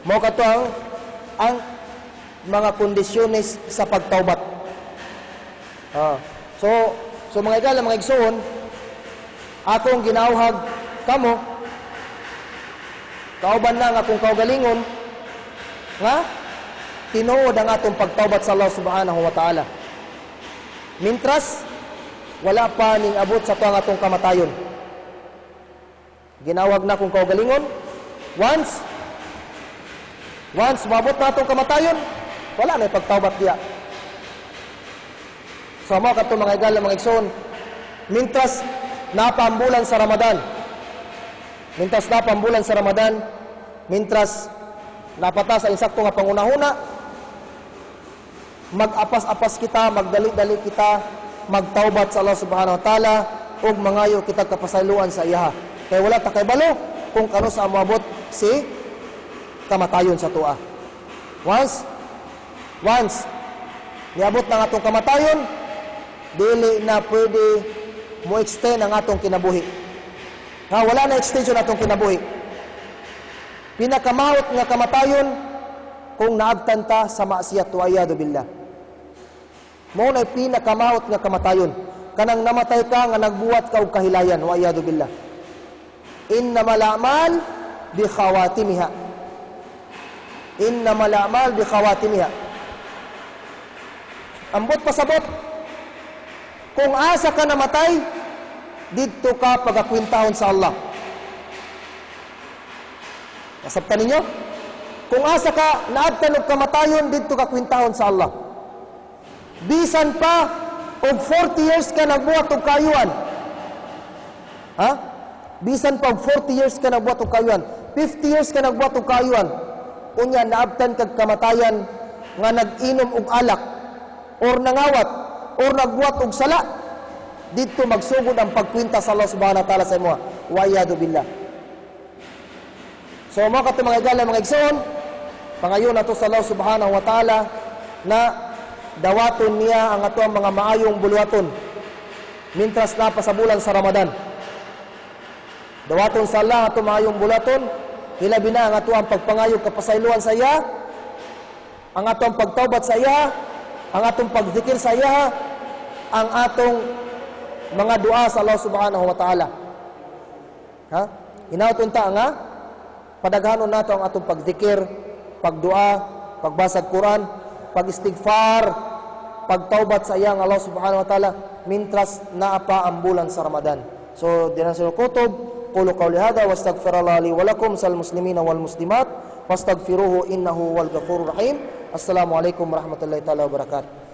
mao kadto ang mga kondisyones sa pagtaubat. So mga igala, mga igsoon, akong ginauhag kamo, kauban na ang akong kaugalingon, nga tinuod ang atong pagtaubat sa Allah subhanahu wa ta'ala. Mintras, wala pa ning abot sa tuang atong kamatayon. Ginawag na kong kaugalingon, once mabot na atong kamatayon, wala na pagtaubat diya. So mao kadto, mga igala, mga igsoon, mintras napambulan sa Ramadan, mintras napambulan sa Ramadan, mintras napata sa insakto nga pangunahuna, mag-apas-apas kita, magdali-dali kita, magtaubat sa Allah subhanahu wa ta'ala, ug mangayo kita kapasayloan sa iyaha. Kay wala ta kaybalo kung kano sa moabot si kamatayon sa tua. Once niabot na ang atong kamatayon, dili na pwede mo extend ang atong kinabuhi. Ha, wala na extension atong kinabuhi. Pinakamawot nga kamatayon kung naabtan ta sa maksiat, wa iyadu billah. Mao na pinakamawot nga kamatayon. Kanang namatay ka nga nagbuhat ka og kahilayan, wa iyadu billah. Innamal a'mal bi khawatimiha. Innamal a'mal bi khawatimiha. Ambot pasabot. Kung asa ka namatay, didto ka pagakwentahon sa Allah. Nasabtan ninyo? Kung asa ka naabtan og kamatayon, didto ka kwentahon sa Allah. Bisan pa og 40 years ka nagbuhat og kayuan. Ha? Bisan pa og 40 years ka nagbuhat og kayuan, 50 years ka nagbuhat og kayuan, unya naabtan kag kamatayan nga nag-inom og alak or nangawat or nagbuhat og sala, didto magsugod ang pagkwenta sa Allah subhanahu wa ta'ala sa imo. Wa iyadu billah. So mao kadto, mga igala, mga igsoon, pangayon nato sa Allah subhanahu wa ta'ala na dawaton niya ang ato ang mga maayong buluhaton mintras na pa sa bulan sa Ramadan. Dawaton sa Allah ato maayong buluhaton, hilabi na ang ato ang pagpangayo kapasayloan sa iya, ang atong pagtaubat sa iya, ang atong pagzikir sa iya, ang atong mga dua sa Allah subhanahu wa ta'ala. Ha? Hinaot unta nga padaghanon nato ang atong pagzikir, pagdua, pagbasag Quran, pag-istighfar, pagtaubat sa iyang Allah subhanahu wa ta'ala mintras naa pa ang bulan sa Ramadan. So, diyan sa kutob, qulu qawli hadha wastaghfirullah li wa lakum sal muslimina wal muslimat wastaghfiruhu innahu wal ghafurur rahim. Assalamu alaikum warahmatullahi ta'ala wabarakatuh.